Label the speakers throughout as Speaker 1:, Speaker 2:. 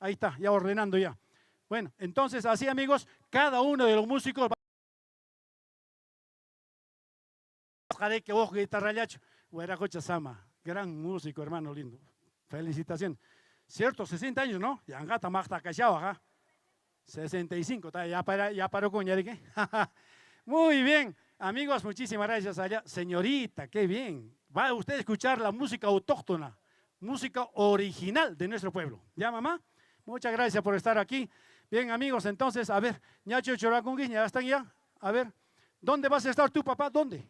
Speaker 1: Ahí está, ya ordenando ya. Bueno, entonces así amigos, cada uno de los músicos va Sama, gran músico, hermano lindo. Felicitaciones. Cierto, 60 años, ¿no? Yangata magta kashawa, 65, ya para, ya paró con qué. Muy bien, amigos, muchísimas gracias allá. Señorita, qué bien. Va usted a escuchar la música autóctona, música original de nuestro pueblo. ¿Ya, mamá? Muchas gracias por estar aquí. Bien, amigos, entonces, a ver, Ñacho Choracungui, ya están ya. A ver, ¿dónde vas a estar tú, papá? ¿Dónde?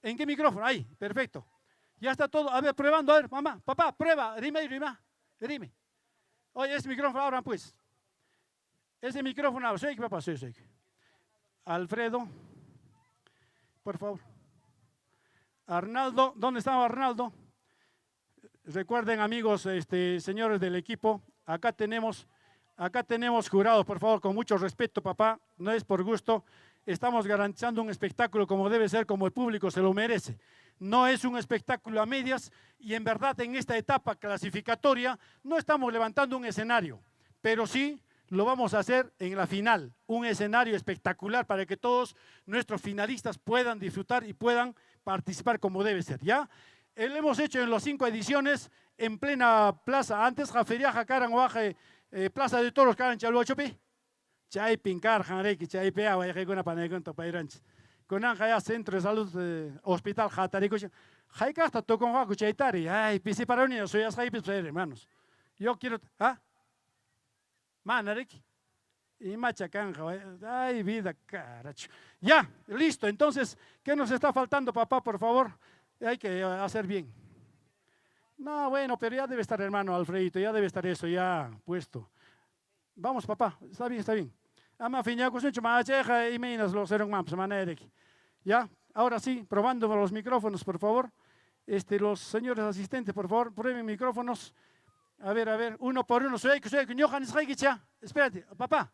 Speaker 1: ¿En qué micrófono? Ahí, perfecto. Ya está todo. A ver, probando, a ver, mamá, papá, prueba. Dime, dime, dime. Oye, ese micrófono, abran pues. Ese micrófono, soy papá, soy, soy. Alfredo, por favor. Arnaldo, ¿dónde estaba Arnaldo? Recuerden, amigos, señores del equipo, acá tenemos jurados, por favor, con mucho respeto, papá, no es por gusto. Estamos garantizando un espectáculo como debe ser, como el público se lo merece. No es un espectáculo a medias y en verdad en esta etapa clasificatoria no estamos levantando un escenario, pero sí lo vamos a hacer en la final, un escenario espectacular para que todos nuestros finalistas puedan disfrutar y puedan participar como debe ser, ¿ya? Lo hemos hecho en las 5 ediciones en plena plaza, antes Jaferia Jacaran Oaje, Plaza de Toros Karan Chaluachopi, Chaypin karqan riki chaypi wayqaykuna panaykuna tupayranchis. Kunanqa ya Centro de Salud, Hospital hatarikuchin. Hayk'aqta tukunqaku chaytari, ay pisiparuni suyasqaypis hermanos. Yo quiero, ¿ah? Mana riki. Imacha kanqa, ay vida caracho. Ya, listo. Entonces, ¿qué nos está faltando, papá, por favor? Hay que hacer bien. No, bueno, pero ya debe estar, hermano Alfredito, ya debe estar eso ya puesto. Vamos, papá, está bien, está bien. Ama fiñakusunchu macheja y menos los Ya, ahora sí, probando los micrófonos, por favor. Los señores asistentes, por favor, prueben micrófonos. A ver, uno por uno. Espérate, papá.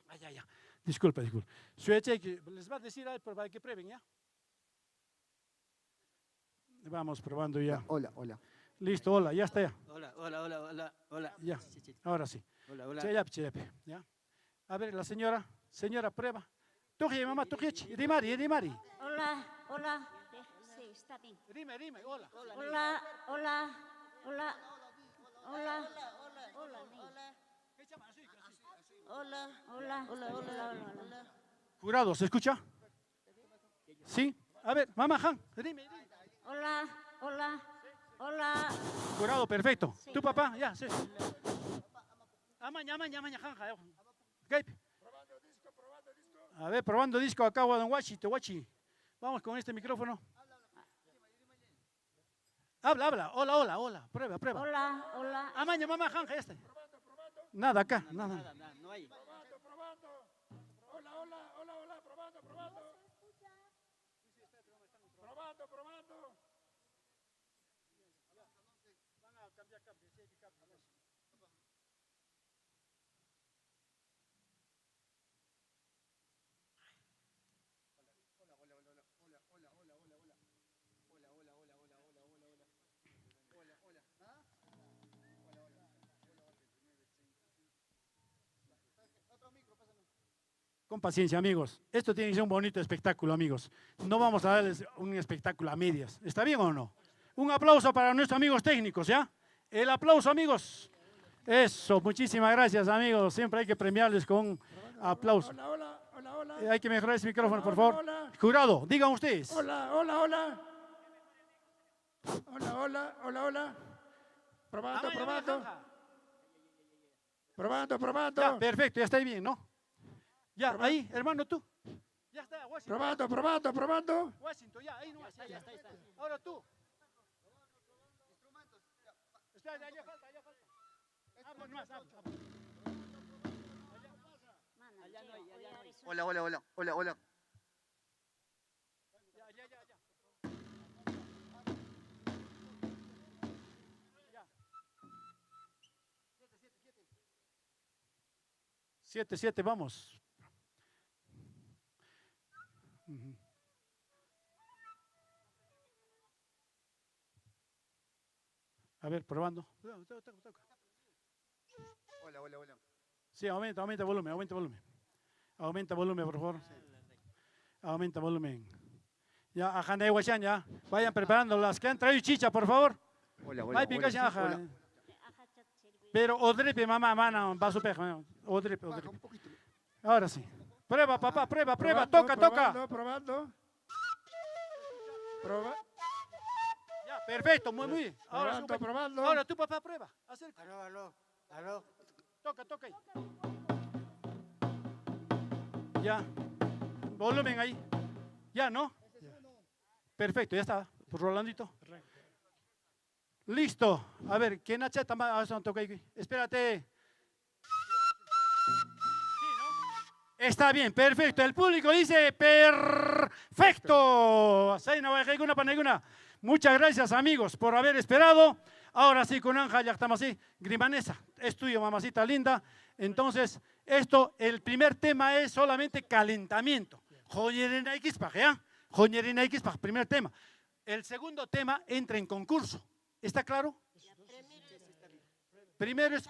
Speaker 1: Ay, ay, ay. Disculpa, disculpa. Les va a decir para que prueben, ¿ya? Vamos probando ya.
Speaker 2: Hola, hola.
Speaker 1: Listo, hola, ya está ya.
Speaker 3: Hola, hola, hola, hola, hola.
Speaker 1: Ya, ahora sí.
Speaker 3: Hola, hola.
Speaker 1: Chayap, chayap, ya. A ver, la señora, señora, prueba. Tuji, mamá, tuji, rimari, rimari.
Speaker 4: Hola, hola. Sí, está bien.
Speaker 1: Rime, rime, hola.
Speaker 4: Hola, hola, hola, hola, hola, hola. Hola, hola, hola, hola, hola.
Speaker 1: Jurado, ¿se escucha? Sí. A ver, mamá, Han, rime, rime.
Speaker 4: Hola, hola, hola.
Speaker 1: Jurado, perfecto.
Speaker 4: Sí.
Speaker 1: ¿Tu papá? Ya, sí. Amaña, amaña, amaña, janja. A ver, probando disco acá, don Guachi, te guachi. Vamos con este micrófono. Habla, habla. Hola, hola, hola. Prueba, prueba.
Speaker 4: Hola, hola.
Speaker 1: Amaña, mamá, janja, este. Nada acá, nada.
Speaker 3: Nada, nada, no hay.
Speaker 5: Probando, probando. Hola, hola, hola, hola, probando, probando. Probando, probando.
Speaker 1: Van a cambiar cable, sí hay que cambiar.
Speaker 2: Hola, hola, hola, hola, hola, hola, hola, hola. Hola, hola, hola, hola, hola, hola, hola. Hola, hola. ¿Ah? Hola, hola. Hola, hola. Otro micro, pásame.
Speaker 1: Con paciencia, amigos. Esto tiene que ser un bonito espectáculo, amigos. No vamos a darles un espectáculo a medias. ¿Está bien o no? Un aplauso para nuestros amigos técnicos, ¿ya? El aplauso, amigos. Eso, muchísimas gracias, amigos. Siempre hay que premiarles con un aplauso.
Speaker 5: Hola, hola, hola, hola.
Speaker 1: Hay que mejorar ese micrófono,
Speaker 5: Hola,
Speaker 1: por favor.
Speaker 5: hola.
Speaker 1: Jurado, digan ustedes.
Speaker 5: Hola, hola, hola. Hola, hola, hola, hola. Probando,
Speaker 1: Amaña,
Speaker 5: probando.
Speaker 1: janja.
Speaker 5: Probando, probando.
Speaker 1: Ya, perfecto, ya está ahí bien, ¿no? Ya, ahí, hermano, tú. Ya está, Washington.
Speaker 5: Probando, probando, probando.
Speaker 1: Washington, ya, ahí no.
Speaker 3: Ya está, ya está.
Speaker 1: Ahora tú. Espera, ya, ya falta, ya falta. Habla nomás, habla, habla.
Speaker 3: Allá no hay, allá no hay.
Speaker 2: Hola, hola, hola, hola, hola.
Speaker 1: Ya, ya, ya, ya. Ya. 7, 7, vamos. Ujú. A ver, probando.
Speaker 2: Hola, hola, hola.
Speaker 1: Sí, aumenta, aumenta volumen, aumenta volumen. Aumenta volumen, por favor. Aumenta volumen. Ya, ajá, ya. Vayan preparando las que han traído chicha, por favor.
Speaker 2: Hola, hola,
Speaker 1: Ay,
Speaker 2: hola,
Speaker 1: pica,
Speaker 2: sí,
Speaker 1: ajá.
Speaker 2: hola.
Speaker 1: Pero odrepe, mamá, mana, vaso peja. Odrepe,
Speaker 2: Baja
Speaker 1: odrepe.
Speaker 2: un poquito.
Speaker 1: Ahora sí. Prueba, papá, prueba, prueba.
Speaker 5: Probando,
Speaker 1: Toca, toca.
Speaker 5: probando, probando. Proba-
Speaker 1: Ya, perfecto, muy, muy bien. Ahora,
Speaker 5: Probando,
Speaker 1: sube.
Speaker 5: probando.
Speaker 1: Ahora tú, papá, prueba. Acerca.
Speaker 3: Aló, aló, aló.
Speaker 1: Toca, toca ahí. Ya. Volumen ahí. Ya, ¿no? Perfecto, ya está. Rolandito. Listo. A ver, ¿quién achata más? Ah, toca ahí. Espérate. Sí, ¿no? Está bien, perfecto. El público dice perfecto. Muchas gracias, amigos, por haber esperado. Ahora sí, con Anja Yactamasí, Grimanesa, es tuyo, mamacita linda. Entonces, esto, el primer tema es solamente calentamiento. ¿Ya? Primer tema. El segundo tema entra en concurso. ¿Está claro? Primero es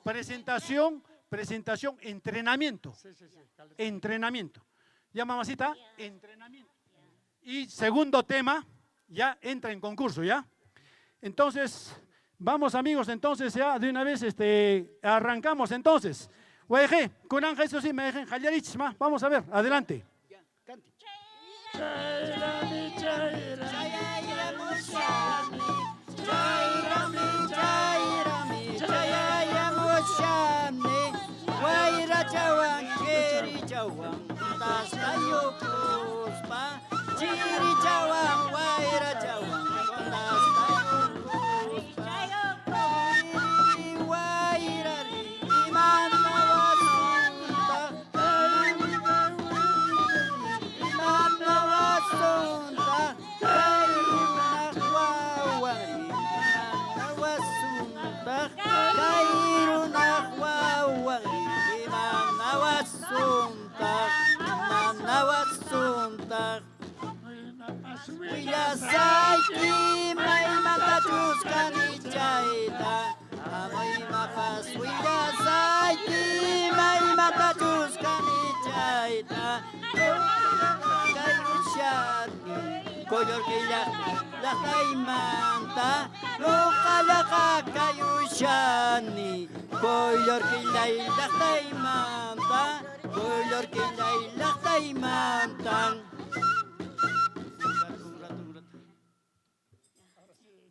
Speaker 1: presentación, presentación, entrenamiento.
Speaker 5: Sí, sí, sí.
Speaker 1: Entrenamiento. Ya, mamacita, entrenamiento. Y segundo tema, ya entra en concurso, ¿ya? Entonces, vamos amigos, entonces ya de una vez arrancamos entonces. Wayqi, kunanqa eso sí, me dejen ma. Vamos a ver, adelante.
Speaker 2: Cante.
Speaker 5: Chayrami, chayrami.
Speaker 3: Chayayramushani, chayrami, chayrami, chayayramushani. Wayrachawan, chirichawan, juntastayukuspa. Chirichawan, wayrachawan, juntastayukuspa. Wayrari, imanawasunta, imanawasunta, kay runaq wawari, imanawasunta, kay runaq wawari, imanawasunta, imanawasunta. Willasayki maymantachus kani chayta, amaymapas willasayki maymantachus kani chayta. Kayushani Coyorquilla llaqtaymanta, nuqallaqa kayushani Coyorquilla llaqtaymanta, Coyorquilla llaqtaymanta. Un rato, un rato.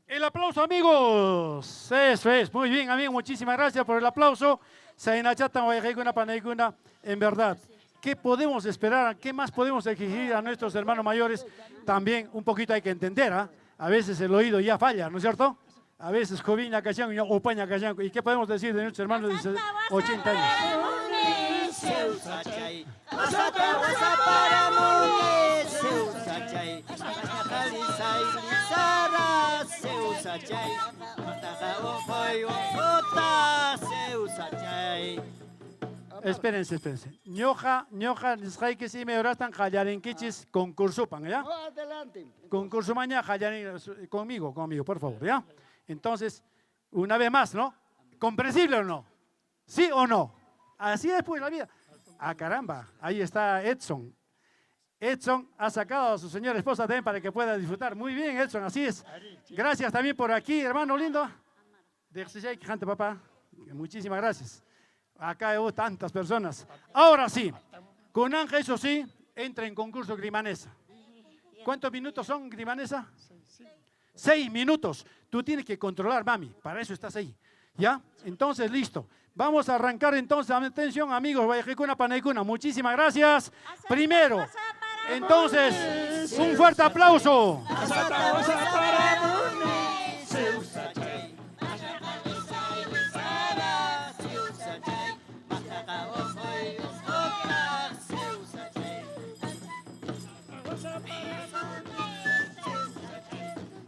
Speaker 1: El aplauso, amigos. Eso es. Muy bien, amigos. Muchísimas gracias por el aplauso. Saynachata, wayqikuna, panaykuna. En verdad, ¿qué podemos esperar? ¿Qué más podemos exigir a nuestros hermanos mayores? También un poquito hay que entender, ¿ah? A veces el oído ya falla, ¿no es cierto? A veces joviña kashan, upaña kashan. ¿Y qué podemos decir de nuestros hermanos de 80 años?
Speaker 3: Sewsachay, wasata wasaparamuni sewsachay, lisay lisara sewsachay, mataqa uquy uquta sewsachay.
Speaker 1: Espérense, espérense. Ñuqa, ñuqa, nisqaykis imay horastan qallarinkichis concursopan, ¿ya?
Speaker 2: No, adelante.
Speaker 1: Concurso mañana, qallarin, conmigo, conmigo, por favor, ¿ya? Entonces, una vez más, ¿no? ¿Comprensible o no? ¿Sí o no? Así es pues la vida. Ah, caramba, ahí está Edson. Edson ha sacado a su señora esposa también para que pueda disfrutar. Muy bien, Edson, así es. Gracias también por aquí, hermano lindo. De papá. Muchísimas gracias. Acá hubo tantas personas. Ahora sí, con Ángel, eso sí, entra en concurso Grimanesa. ¿Cuántos minutos son, Grimanesa? 6 minutos. Tú tienes que controlar, mami. Para eso estás ahí. ¿Ya? Entonces, listo. Vamos a arrancar entonces. Atención, amigos. Wayqikuna, panaykuna. Muchísimas gracias. Primero, entonces, un fuerte aplauso.
Speaker 5: Wasata wasaparamuni
Speaker 3: Sewsachay, lisay lisara sewsachay, mataqa uquy uquta sewsachay.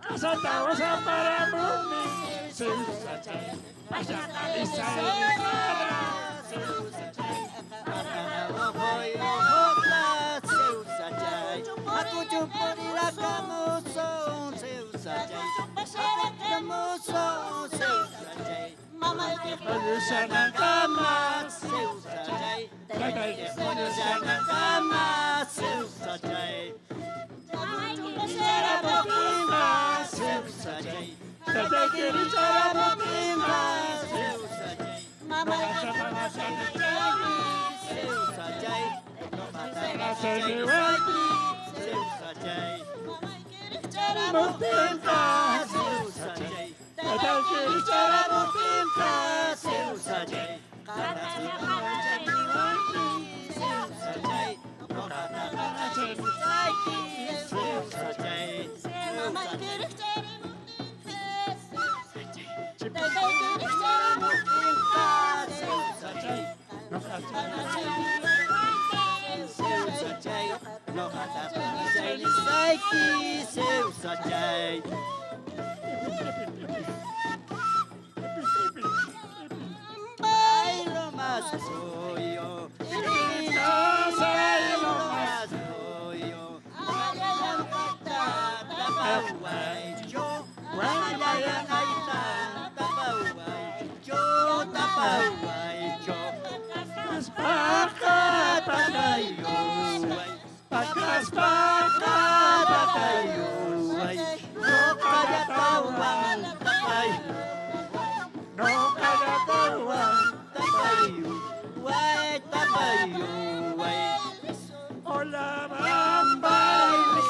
Speaker 5: Wasata wasaparamuni sewsachay, lisay lisara
Speaker 3: Sewsachay, mataqa uquy uquta sewsachay. Hakuchu purirakamusun sewsachay, akamusun. Qullushanankama siwsachay, taytayki qullushanankama siwsachay. Richaramuptinqa siwsachay, taytayki richaramuptinqa siwsachay. Mamayki siwsachay, ñuqata siwsachay. Richaramuptinqa siwsachay, taytayki richaramuptinqa siwsachay. Siwsachay, ñuqata siwsachay. Siwsachay, ñuqata nisayki siwsachay. Bailo más tuyo, bailo más tuyo. Tapawaycho, tapawaycho, tapawaycho. Paca tatayuway, no kayatawan tatay, no kayatawan tatayuway, tatayuway.
Speaker 5: Hola,
Speaker 3: Bamba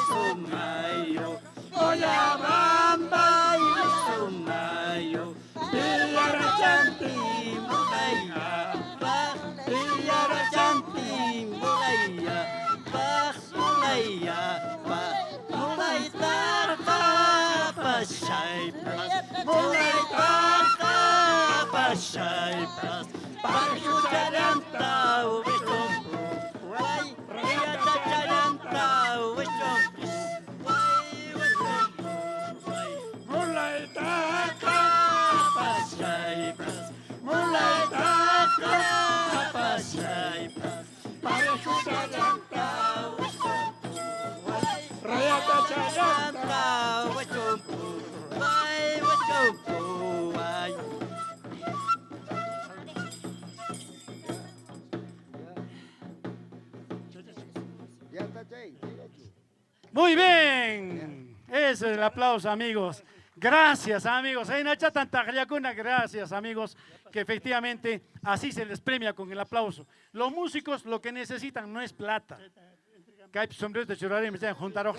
Speaker 3: sumayo, hola bamba sumayo, Pillarachanti mulaya, pa, pillarachanti mulaya, pa, mulaya, pa, mulay tarta, pa, shaypas, mulay tarta, pa, shaypas, parjucharanta, ubichumpu, way, rayatacharanta, ubichumpu, way, ubichumpu, way.
Speaker 5: Mulaytaqa,
Speaker 3: Pasaypas, mulaytaqa, pasaypas,
Speaker 5: parejucharanta,
Speaker 3: rayatacharanta, wachumpu, way, wachumpu, way.
Speaker 2: Ya está chay, chayachu.
Speaker 1: Muy bien. Ese es el aplauso, amigos. Gracias, amigos. En Achatan Tajliacuna, gracias, amigos, que efectivamente así se les premia con el aplauso. Los músicos lo que necesitan no es plata. Que hay sombreros de churrari, me juntar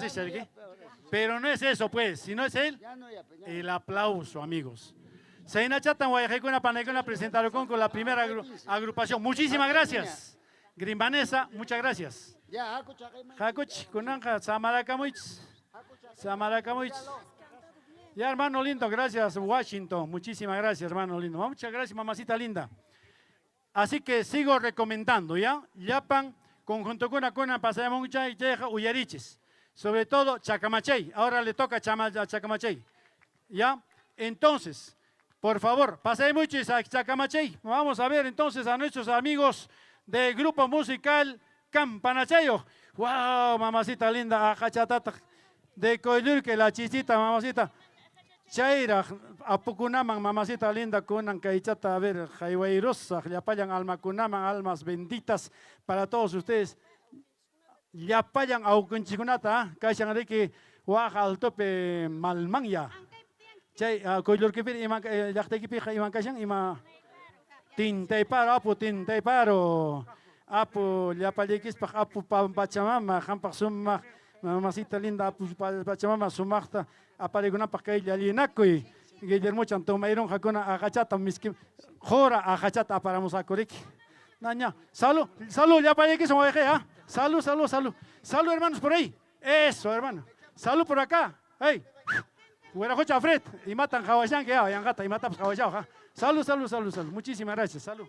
Speaker 1: Pero no es eso, pues, sino es el,
Speaker 2: Ya no, ya, pues, ya.
Speaker 1: el aplauso, amigos. Seina Chatan Guayajecuna Panecuna presentaron con la primera agrupación. Muchísimas gracias. Green Vanessa, muchas gracias.
Speaker 2: Ya, haku chaqayman.
Speaker 1: Hakuch, kunanja, Samarakamuich. Samarakamuich. Ya, hermano lindo, gracias, Washington. Muchísimas gracias, hermano lindo. Muchas gracias, mamacita linda. Así que sigo recomendando, ¿ya? Yapan, conjunto con Acuna, Pasayamunchay, Yeja, Uyarichis. Sobre todo Chacamachay. Ahora le toca a Chacamachay. ¿Ya? Entonces, por favor, pasayamuchis a Chacamachay. Vamos a ver entonces a nuestros amigos del grupo musical Campanachayo. ¡Wow, mamacita linda! Ajachatata. De Coyulque, la chichita, mamacita. Chayraq apukunaman mamacita linda kunan kaychata a ver jaywayrusaq llapallan almakunaman almas benditas para todos ustedes llapallan awkunchikkunata ah, kashan riki waq altope malmanya chay Coyllurquipi ima llaqtaykipiqa iman kashan ima tintayparo apu tintayparo apu llapallaykispaq apu pachamama qampaq sumaq mamacita linda apu pachamama sumaqta aparikunapaq kay llallinakuy Guillermochan tomayrunqakuna aqachata miski qura aqachata aparamusaqkuriki Naña, salud, salud, llapallaykisun wayqi, ¿ah? Salud, salud, salud. Salud, hermanos, por ahí. Eso, hermano. Salud por acá. Hey. Güerajocha Fred. Y matan hawashanki, ya, yanqata, y matapas hawashao, ja. Salud, salud, salud, salud. Muchísimas gracias. Salud.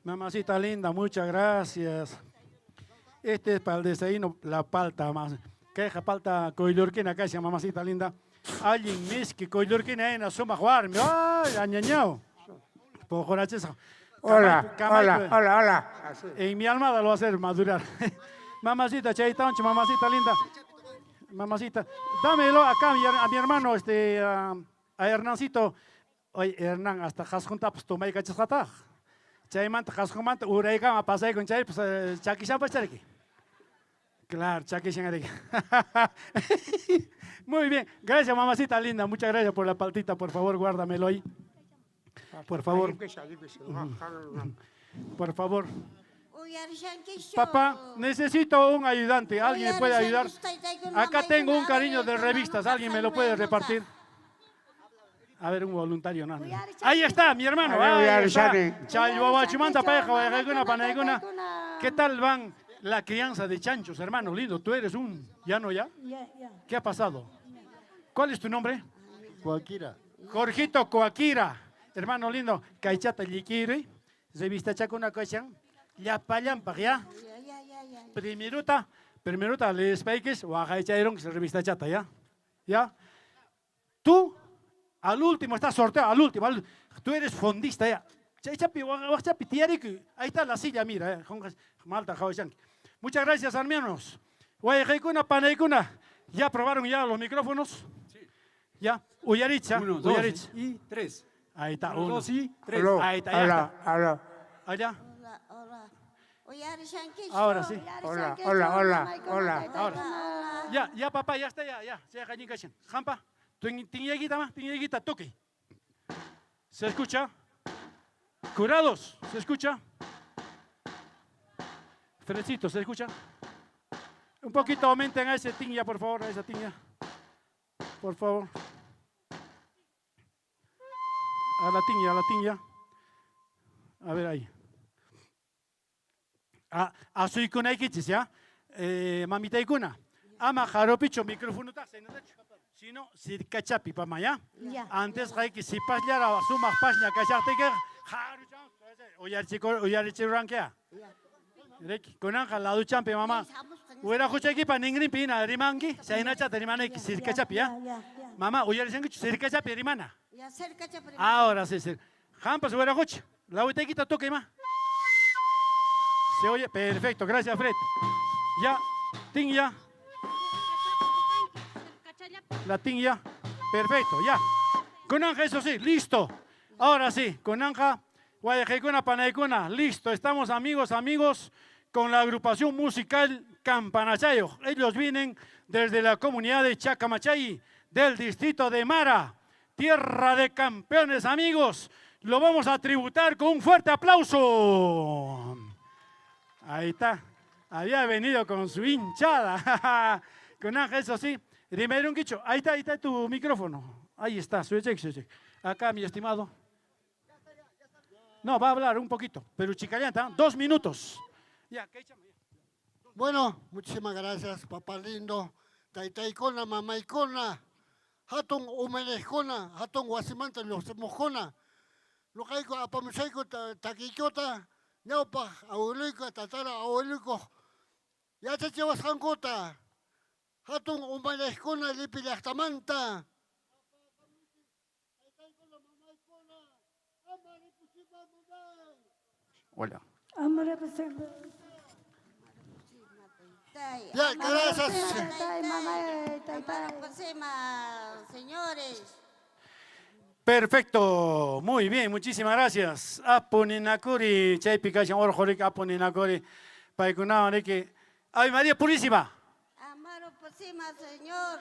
Speaker 1: Mamacita linda, muchas gracias. Este es para el desayuno, la palta más. Queja palta coyllurquina casi, mamacita linda. Alguien miski coyllurquina en suma warmi. Ay, añañao. Pojorachesa.
Speaker 5: Hola, hola, hola, hola. Así.
Speaker 1: En mi almada lo va a hacer madurar. Mamacita, chaytancho, mamacita linda. Mamacita, dámelo acá a mi hermano, a Hernancito. Oye, Hernán, hasta qhasquntapas tomaykachasqataq. Chaymanta qhasqunmanta uraykama pasaykun chay, pues chakishanpas chariki. Claro, chakishan ariki. Muy bien, gracias mamacita linda, muchas gracias por la paltita, por favor, guárdamelo ahí. Por favor. Por favor. Papá, necesito un ayudante, ¿alguien me puede ayudar? Acá tengo un cariño de revistas, ¿alguien me lo puede repartir? A ver, un voluntario, no. Ahí está, mi hermano. Ahí está. ¿Qué tal van la crianza de chanchos, hermano lindo? Tú eres un... ¿Ya no, ya? ¿Qué ha pasado? ¿Cuál es tu nombre?
Speaker 6: Coaquira.
Speaker 1: Jorgito Coaquira. Hermano lindo, kaychata llikiri, revista chakuna kashan, llapallanpaq, ¿ya? Primeruta, primeruta leespaykis, waqaychayrunkis revista chata, ¿ya? ¿Ya? Tú, al último, está sorteo, al último, tú eres fondista, ya. Chaychapi, waqchapi, tiyarikuy. Ahí está la silla, mira, malta, jawashanki. Muchas gracias, hermanos. Wayqaykuna, panaykuna, ¿ya probaron ya los micrófonos?
Speaker 5: Sí.
Speaker 1: Ya, uyaricha,
Speaker 5: 1, 2
Speaker 1: uyaricha.
Speaker 5: y 3.
Speaker 1: Ahí está,
Speaker 5: 1,
Speaker 1: 1.
Speaker 5: 2 y 3.
Speaker 1: Ahí está, ya
Speaker 7: Hola,
Speaker 1: está.
Speaker 7: hola.
Speaker 1: Allá.
Speaker 4: Hola, hola.
Speaker 1: Ahora sí.
Speaker 7: Hola, hola, hola, hola.
Speaker 1: Ahora. Ya, ya, papá, ya está, ya, ya. Ya, kashan. Jampa, tinyaguita más, tinyaguita, toque. ¿Se escucha? Curados, ¿se escucha? Fresito, ¿se escucha? Un poquito aumenten a ese tiña, por favor, a esa tiña. Por favor. A la tiña, a la tiña. A ver ahí. Ah, asuykunaykichis, ya? Mamitaykuna. Ama jaropicho micrófono si no, sirkachapi, pama, ya? Antes hayki sipasllara sumaq pasña kashaqtiykiqa jaruchan uyarichirurankiya. Riki, kunanqa laduchampi, mamá. Wiraquchaykipa ninrinpi hina rimanki, chaynachata rimanayki sirkachapi, ya? Mamá, uyarishankichu sirkachapi rimana. Ahora sí, sí. Jampas wiraqucha, lawitaykita toque, ma. Se oye, perfecto, gracias, Fred. Ya, tinya. La tinya, perfecto, ya. Kunanja, eso sí, listo. Ahora sí, kunanja, wayqaykuna, panaykuna, listo. Estamos amigos, amigos, con la agrupación musical Campanachayo. Ellos vienen desde la comunidad de Chacamachay, del distrito de Mara, tierra de campeones, amigos. Lo vamos a tributar con un fuerte aplauso. Ahí está. Había venido con su hinchada. Con Ángel, eso sí. Rimerunquicho, ahí está tu micrófono. Ahí está, suye. Acá, mi estimado. No, va a hablar un poquito, pero chicallanta, 2 minutos. Ya, que échame, ya.
Speaker 6: Bueno, muchísimas gracias, papá lindo. Taytaykuna, mamaykuna, hatun umalliqkuna, hatun wasimanta lluqsimuqkuna. Ñuqayku apamushayku takiykota, ñawpaq abueluyku, tatara abueluyku yachachiwasqankuta. Hatun umalliqkuna llipi llaqtamanta.
Speaker 1: Hola.
Speaker 6: Ya, gracias.
Speaker 4: Señores.
Speaker 1: Perfecto, muy bien, muchísimas gracias. Apuninakuri, chaypi kashan orqo apuninakuri, paykunawan riki. Ay, María Purísima.
Speaker 4: Amaro Pusima, señor.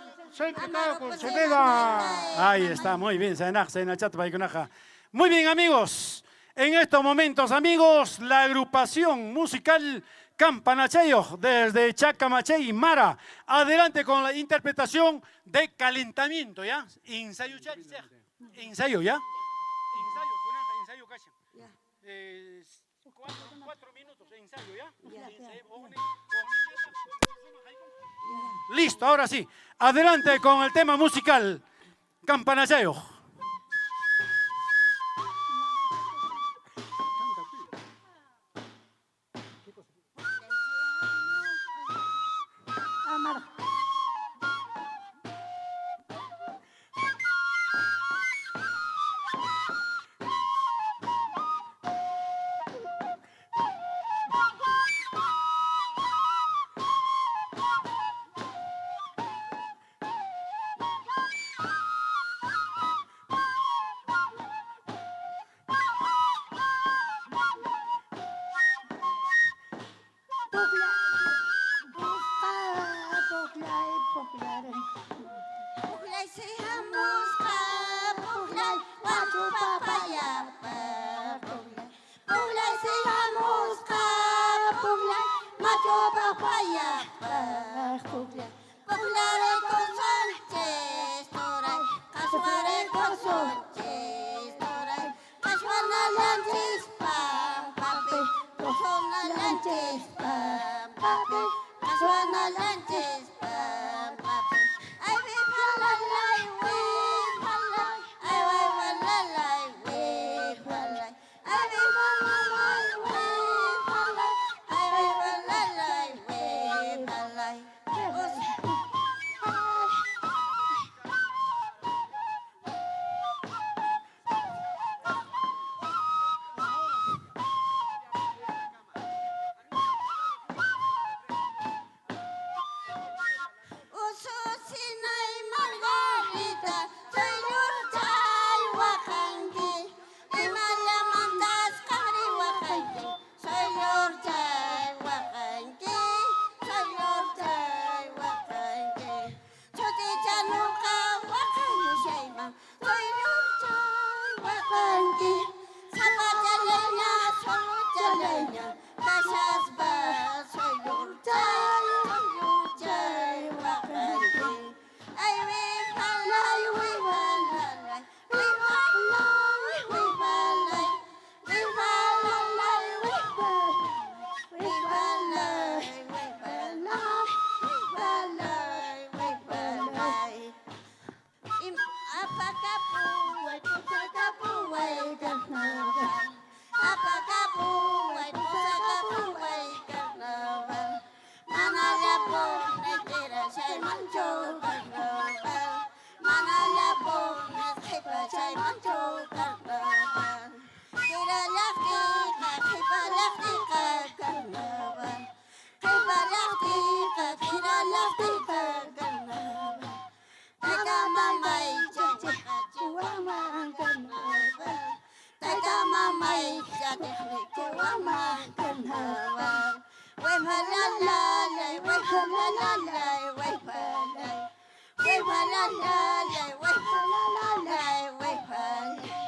Speaker 7: Amaro Pusima.
Speaker 1: Ahí está, muy bien, saynachat paykunaqa. Muy bien, amigos. En estos momentos, amigos, la agrupación musical Campanachayo desde Chacamachay y Mara. Adelante con la interpretación de calentamiento, ¿ya? Ensayo, ensayo, ¿ya? Ensayo, ensayo, kashan. 4 minutos, ensayo, ¿ya? Listo, ahora sí. Adelante con el tema musical Campanachayo.
Speaker 4: Machupaq payapaq puklla Pukllaraykusunchis turay Qaswaraykusunchis turay Qaswanallanchis pampapi Tusunallanchis pampapi Qaswanallanchis pampapi Ay wifalalay wifalay Ay waywalalay wifalay Ay wifalalay wifalay Ay waywalalay wifalay Ususinay Margarita, suyllurchay waqanki, imallamantas qamri waqanki, suyllurchay waqanki, suyllurchay waqanki, chutichanuqa waqayushayman, suyllurchay waqanki, sapachalayña, suluchalayña, kashaspa suyllurchay, suyllurchay waqanki. Ay, wifalay, wifalay, wifalay, wifalay, wifalay, wifalay, wifalay, wifalay, wifalay. Apakapuway, pusakapuway, carnaval. Apakapuway, pusakapuway, carnaval. Manallapuni chaymanchu carnaval. Manallapuni qhipa chaymanchu carnaval. Qirallaqtiqa, qhipallaqtiqa carnaval. Qhipallaqtiqa, qirallaqtiqa carnaval. Tayta mamay chachiwaman carnaval. Tayta mamay chachiwaman carnaval. Wayfalalalay, wayfalalalay, wayfalay. Wayfalalalay, wayfalalalay, wayfalay.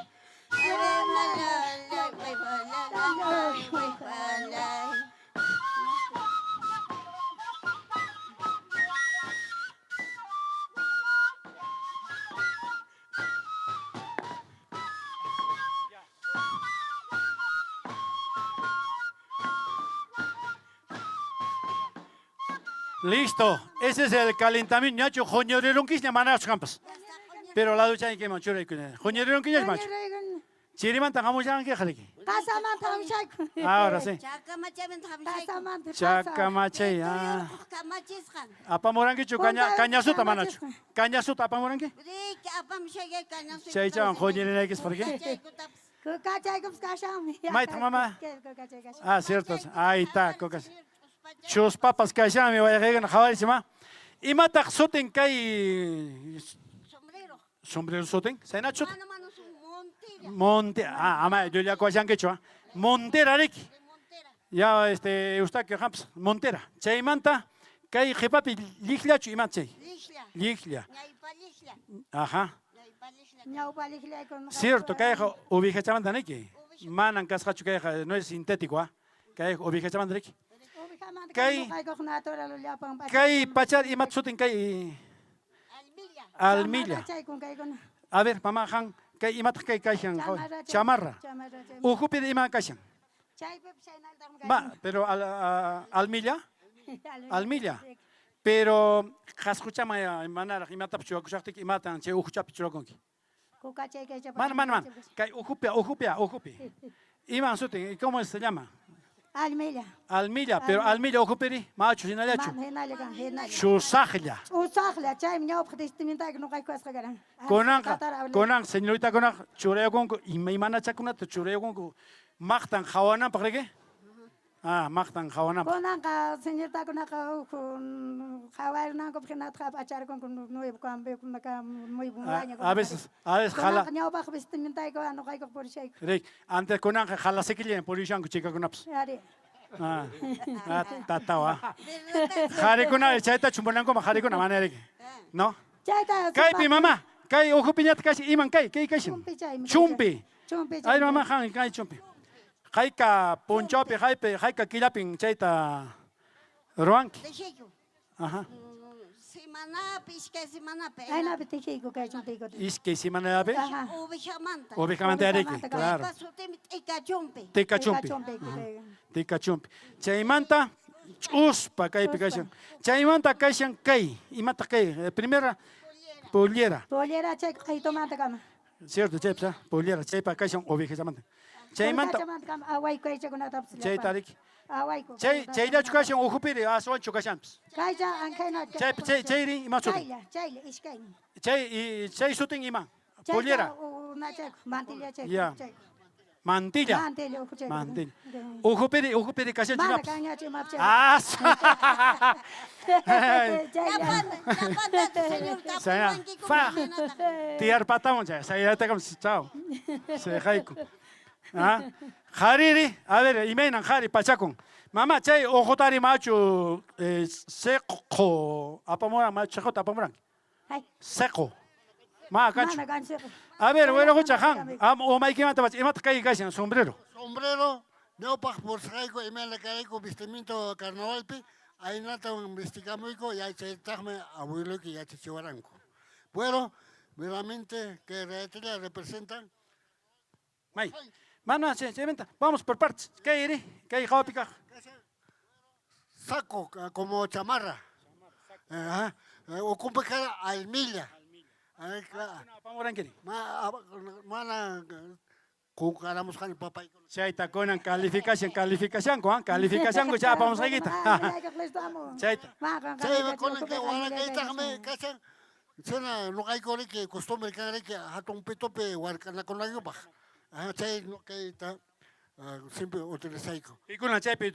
Speaker 4: Wayfalalalay, wayfalalalay, wayfalay.
Speaker 1: Listo, ese es el calentamiento. Ñachu, joñoreronquisña manachu kampas. Pero la ducha que manchura Joñoreronquisña machu. Chirimanta hamushanki jaliki.
Speaker 8: Qasamanta hamushayku.
Speaker 1: Ahora sí.
Speaker 4: Chakamachayman hamshayku.
Speaker 8: Qasamanta.
Speaker 1: Chakamachay. Ah.
Speaker 4: Kamachisqan.
Speaker 1: Apamurankichu caña cañasuta manachu. Cañasuta apamuranki?
Speaker 4: Riki apamushayay cañasuta.
Speaker 1: Chaychawan joñerinaykis por qué?
Speaker 4: Chaykutapas.
Speaker 8: Kukachaykupas kashanmi.
Speaker 1: Mayta mamá.
Speaker 8: Kukachay kashan.
Speaker 1: Ah, cierto. Ahí está, cocas. Chuspapas kashanmi wayaqaykuna qhawarisima. Imataq sutin kay
Speaker 4: Sombrero.
Speaker 1: sombrero sutin? Saynachu sutin?
Speaker 4: Mano mano sun montera.
Speaker 1: Monte, ah, ama llullakuwashankichu, ah. Montera riki.
Speaker 4: De montera.
Speaker 1: Ya este Eustaquio Hamps, Montera. Chaymanta kay qhipapi llikllachu ima chay?
Speaker 4: Lishla.
Speaker 1: Lliklla.
Speaker 4: Ñaypa lishla.
Speaker 1: Ajá.
Speaker 4: Ñaypa lishla.
Speaker 8: Ñawpa liqlaykun.
Speaker 1: Cierto, kayqa ovejachamanta niki. Manan kasqachu kayqa no es sintético, ah. Kayqa ovejachamanta niki.
Speaker 8: Ovejamanta
Speaker 1: Kay-
Speaker 8: kay natural llapan pacha.
Speaker 1: Kay pachar imat sutin kay
Speaker 4: Almilla.
Speaker 1: almilla.
Speaker 8: Chamarrachaykun kaykuna.
Speaker 1: A ver, mamá han, kay imataq kay kashan?
Speaker 8: Chamarra.
Speaker 1: Chamarra.
Speaker 8: Chamarra.
Speaker 1: Ujupi ima kashan?
Speaker 8: Chaypipas chaynaltaqmi
Speaker 1: Ma, pero al, almilla,
Speaker 8: kashan.
Speaker 1: almilla. Pero qhasquchama manaraq imatapas churakushaqtiki imatan chay ujuchapi churakunki.
Speaker 8: Kukachay kay
Speaker 1: Mana, mana, mana. Kay ujupi, ujupi, ujupi. Iman sutin, ¿cómo se llama?
Speaker 8: Almilla.
Speaker 1: Almilla, pero almilla ujupiri, machu hinallachu.
Speaker 8: Mana hinalla kan, hinalla.
Speaker 1: Chusaqlla.
Speaker 8: Usaqlla, chaymi ñawpaq testamintayku ñuqayku kasqa karan.
Speaker 1: Kunanqa, kunan señoritakunaqa churayakunku imaymanachakunata churayakunku maqtan qhawananpaq riki? Ah, maqtan qhawananpaq.
Speaker 8: Kunanqa señoritakunaqa uhu qhawarinankupaq hinataqa p'acharkunku nuevo cambio muy
Speaker 1: Ah,
Speaker 8: buena.
Speaker 1: A veces jala.
Speaker 8: Kunanqa ñawpaq vestimintayku ñuqayku purishayku.
Speaker 1: Rik, antes kunanqa jalasikillan purishanku chikakunapas.
Speaker 8: Ari.
Speaker 1: Ah, ah, tatawa.
Speaker 4: Verdad.
Speaker 1: Qarikuna chayta chumpunankuman qarikuna mana riki. No?
Speaker 8: Chayta
Speaker 1: Kaypi mama, kay ujupiñata kashi iman kay, kay kashin.
Speaker 8: Chumpi chaymi.
Speaker 1: Chumpi.
Speaker 8: Chumpi
Speaker 1: Ay mama han kay chumpi. Hayka punchawpi haypi hayka killapin chayta Ruwanki.
Speaker 4: Tejiyku.
Speaker 1: Ajá.
Speaker 4: Semanapi, iskay semanapi.
Speaker 8: Aynapi tejiyku kay chumpiykuta.
Speaker 1: Iskay semanapi.
Speaker 8: Ajá.
Speaker 4: Ovejamanta.
Speaker 1: Ovejamanta ariki,
Speaker 8: Ovejamanta,
Speaker 1: claro.
Speaker 4: Paypa sutimi t'ika chumpi.
Speaker 1: Tika chumpi.
Speaker 8: Chumpi, kay.
Speaker 1: Tika chumpi. Chaymanta ch'uspa kaypi kashan. Chaymanta kashan kay. Imataq kay? Primera pollera.
Speaker 8: Pollera chay q'aytumanta kama.
Speaker 1: Cierto, chaypas, ah, pollera. Chaypa kashan ovejamanta. Chaymanta
Speaker 8: Chaymanta kama awayku aychakunatapas.
Speaker 1: chayta ariki.
Speaker 8: Awayku.
Speaker 1: Chay chayllachu kashan ukhupiri aswanchu kashanpis.
Speaker 8: Kaycha ankayna.
Speaker 1: Chay chay chayri ima sutin?
Speaker 8: Chaylla, chaylla iskaymi.
Speaker 1: Chay chay sutin ima? Pollera.
Speaker 8: Nachayku, mantilla chayku.
Speaker 1: Ya.
Speaker 8: Chayku.
Speaker 1: Mantilla.
Speaker 8: Mantilla ukhu chayku.
Speaker 1: Mantilla. Ukhupiri ukhupiri kashanchu
Speaker 8: Mana
Speaker 1: imapis.
Speaker 8: kanñachu imapis.
Speaker 1: Ah,
Speaker 8: Chaylla.
Speaker 4: Llapanta, señor,
Speaker 1: Saya,
Speaker 4: tapuwankiku
Speaker 1: fa.
Speaker 4: imaynataq.
Speaker 1: Tiyarpatamun chay, sayatakum chao. Sehayku. Ah, Hariri, a ver, imaynan hari pachakun. Mama, chay uqutari machu seqo apamuran, machu seqota apamuran.
Speaker 8: Ay,
Speaker 1: Seqo. Ma kanchu.
Speaker 8: mana kanchu.
Speaker 1: A ver, wiraqucha han, am umaykimanta pacha, imataq kay kashan sombrero.
Speaker 6: Sombrero, ñawpaq pursqayku imayna karayku vestimiento carnavalpi, aynatam vestikamuyku yachaytaqmi abueluyki yachachiwaranku. Bueno, verdaderamente que Reatela representan
Speaker 1: May. Mana, chaymanta, vamos por partes. Kay iri, kay hawapi kaq.
Speaker 6: Saco como chamarra. Ajá. Ocupa cara almilla.
Speaker 1: Apamurankiri.
Speaker 6: Mana kunkaramusqani papaykuna.
Speaker 1: Chayta kunan calificación, calificación, ah, calificación chay apamusqaykita. Chayta.
Speaker 6: Chaymi kunan kay warankaytaqmi kashan. Chayna ñuqayku riki costumbre kan riki hatun pitupi warkanakunaykupaq. Ajá, chay kayta siempre utilizayku.
Speaker 1: Pikuna chaypi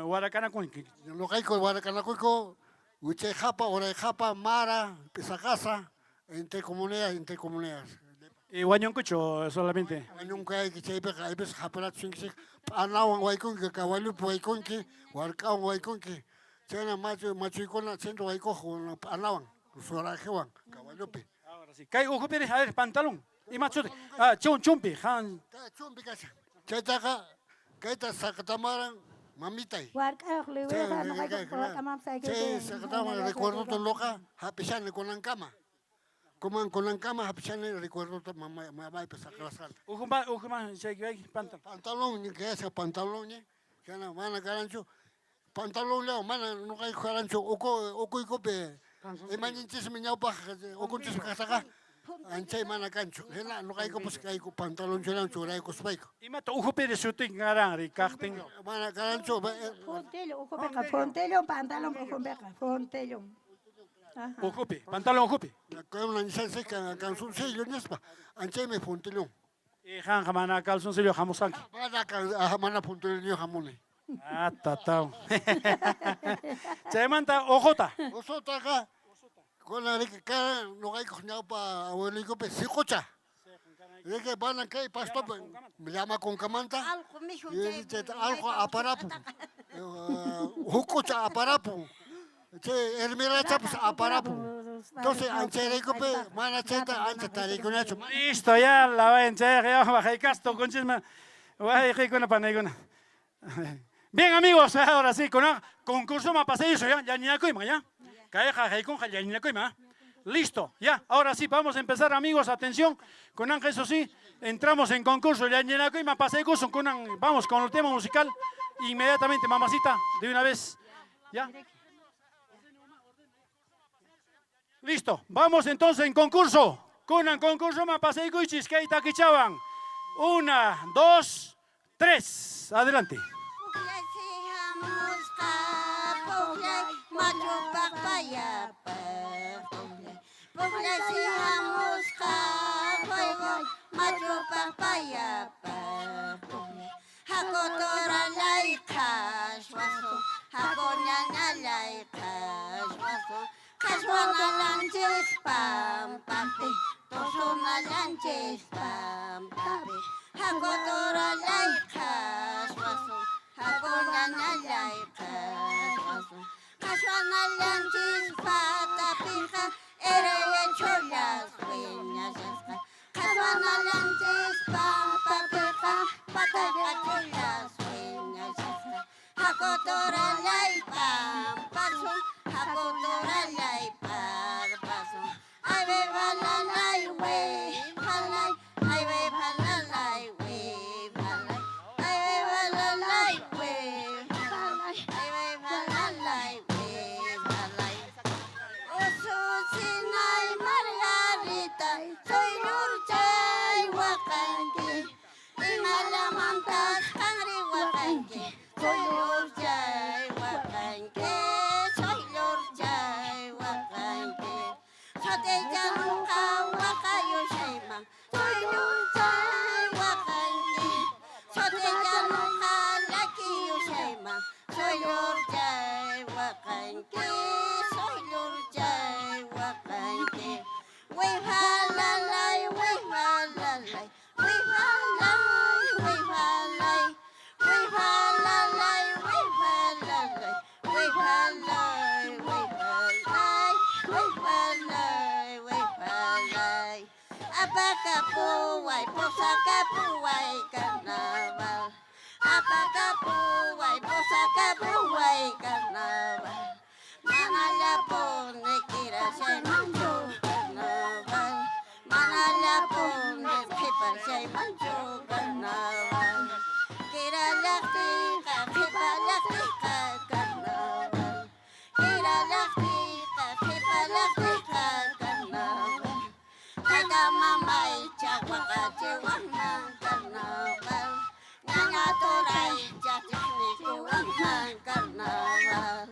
Speaker 1: warakanakunki.
Speaker 6: Ñuqayku warakanakuyku wichayqapa, urayqapa, mara, pisaqasa, entre comunidades, entre comunidades.
Speaker 1: Y wañunkuchu solamente.
Speaker 6: Wañunkayki chaypiqa aypis hapirachisunkichik p'anawan waykunki, kawallupi waykunki, wark'awan waykunki. Chayna machu machuykuna centro waykuq p'anawan, surajiwan, kawallupi.
Speaker 1: Ahora sí. Kay ukhupiri, a ver, pantalón. Ima suti? Ah, chun chumpi, han.
Speaker 6: Chumpi kashan. Chaytaqa kayta saqtamaran mamitay.
Speaker 8: Wark'ayuq liwiyqa ñuqayku wark'amanpas
Speaker 6: Chay saqtaman recuerdota loqa hapishani kunankama. Kuman kunankama hapishani recuerdota mamaypa saqrasqanta.
Speaker 1: Ukhuma ukhuma chay pantalón.
Speaker 6: Pantalón ñi kayasqa pantalón ñi, chayna mana karanchu. Pantalonllawan mana ñuqayku karanchu uku ukuykupi imañinchismi ñawpaq ukunchis kaqtaqa anchay mana kanchu. Hina ñuqaykupas kayku pantalonchunawan churaykuspayku.
Speaker 1: Imata ukhupiri sutin karanri kaqtin.
Speaker 6: Mana karanchu
Speaker 8: Fontello, ukhupiqa fontello, pantalón ukhupiqa fontello. Ajá.
Speaker 1: Ukhupi, pantalón ukhupi.
Speaker 6: Kayman nishanchik calzoncillo nispa, anchaymi fontellón.
Speaker 1: Y qanqa mana calzoncillo hamusqanki.
Speaker 6: Mana mana fontellón hamuni.
Speaker 1: Ah, tatao. Chaymanta uquta.
Speaker 6: Usutaqa kunan riki karan ñuqaykuq ñawpa abueluykupi siqucha. Riki mana kay pastopi llama kunkamanta
Speaker 4: Allqu mikhun chay.
Speaker 6: chayta allqu aparapun. Huk'ucha aparapun. Chay hermirachapas aparapun. Entonces anchayraykupi mana chayta ancha tarikunachu.
Speaker 1: Listo, ya la vayan chayqa ya bajaykasto conchisma. Wayqikuna panaykuna. Bien amigos, ahora sí, con concurso mapaseiso ya, ya ñakuyman ya. Kayqa haykunqa ya ñakuyman. Listo, ya, ahora sí, vamos a empezar amigos, atención, con Ángel, eso sí, entramos en concurso, ya ñakuyman paseicuso, con vamos con el tema musical, inmediatamente, mamacita, de una vez, ya. Listo, vamos entonces en concurso. Kunan concurso mapaseicuchis, kayta kichawan. 1, 2, 3, adelante.
Speaker 4: Pukllay hamusqa, pukllay machu paqpayapaq, pukllay. Pukllay hamusqa, juego machu paqpayapaq, pukllay. Haku turallay qhashwasun, haku ñañallay qhashwasun, qhashwanallanchis pampapi, tusunallanchis pampapi. Haku turallay qhashwasun, haku ñañallay qhashwasun, qhashwanallanchis patapiqa, erayachullas wiñashasqa. Qhashwanallanchis pampapiqa, pataqachullas wiñashasqa. Hakuturallay pampasun, hakuturallay parpasun. Ay we balalay we balay, ay we balalay we balay, ay we balalay we balay, ay we balalay we balay. Ususinay Margarita, suyllurchay waqanki, imallamantas qanri waqanki, suyllurchay waqanki, suyllurchay waqanki. Sutiychanqa waqayushayman, suyllurchay waqanki, sutiychanqa llakiyushayman, suyllurchay waqanki, suyllurchay waqanki. Wifalalay, wifalalay, wifalalay, wifalalay, wifalalay, wifalalay, wifalalay, wifalalay, wifalalay, wifalalay. Apakapuway, pusakapuway, carnaval. Apakapuway, pusakapuway, carnaval. Manallapuni kirashaymanchu carnaval. Manallapuni qhipashaymanchu carnaval. Kirallaqtinqa qhipallaqtinqa carnaval. Kirallaqtinqa qhipallaqtinqa carnaval. Tayta mamay chaqwaqachiwanman carnaval. Ñaña turay chaqchiqnikuwanman carnaval.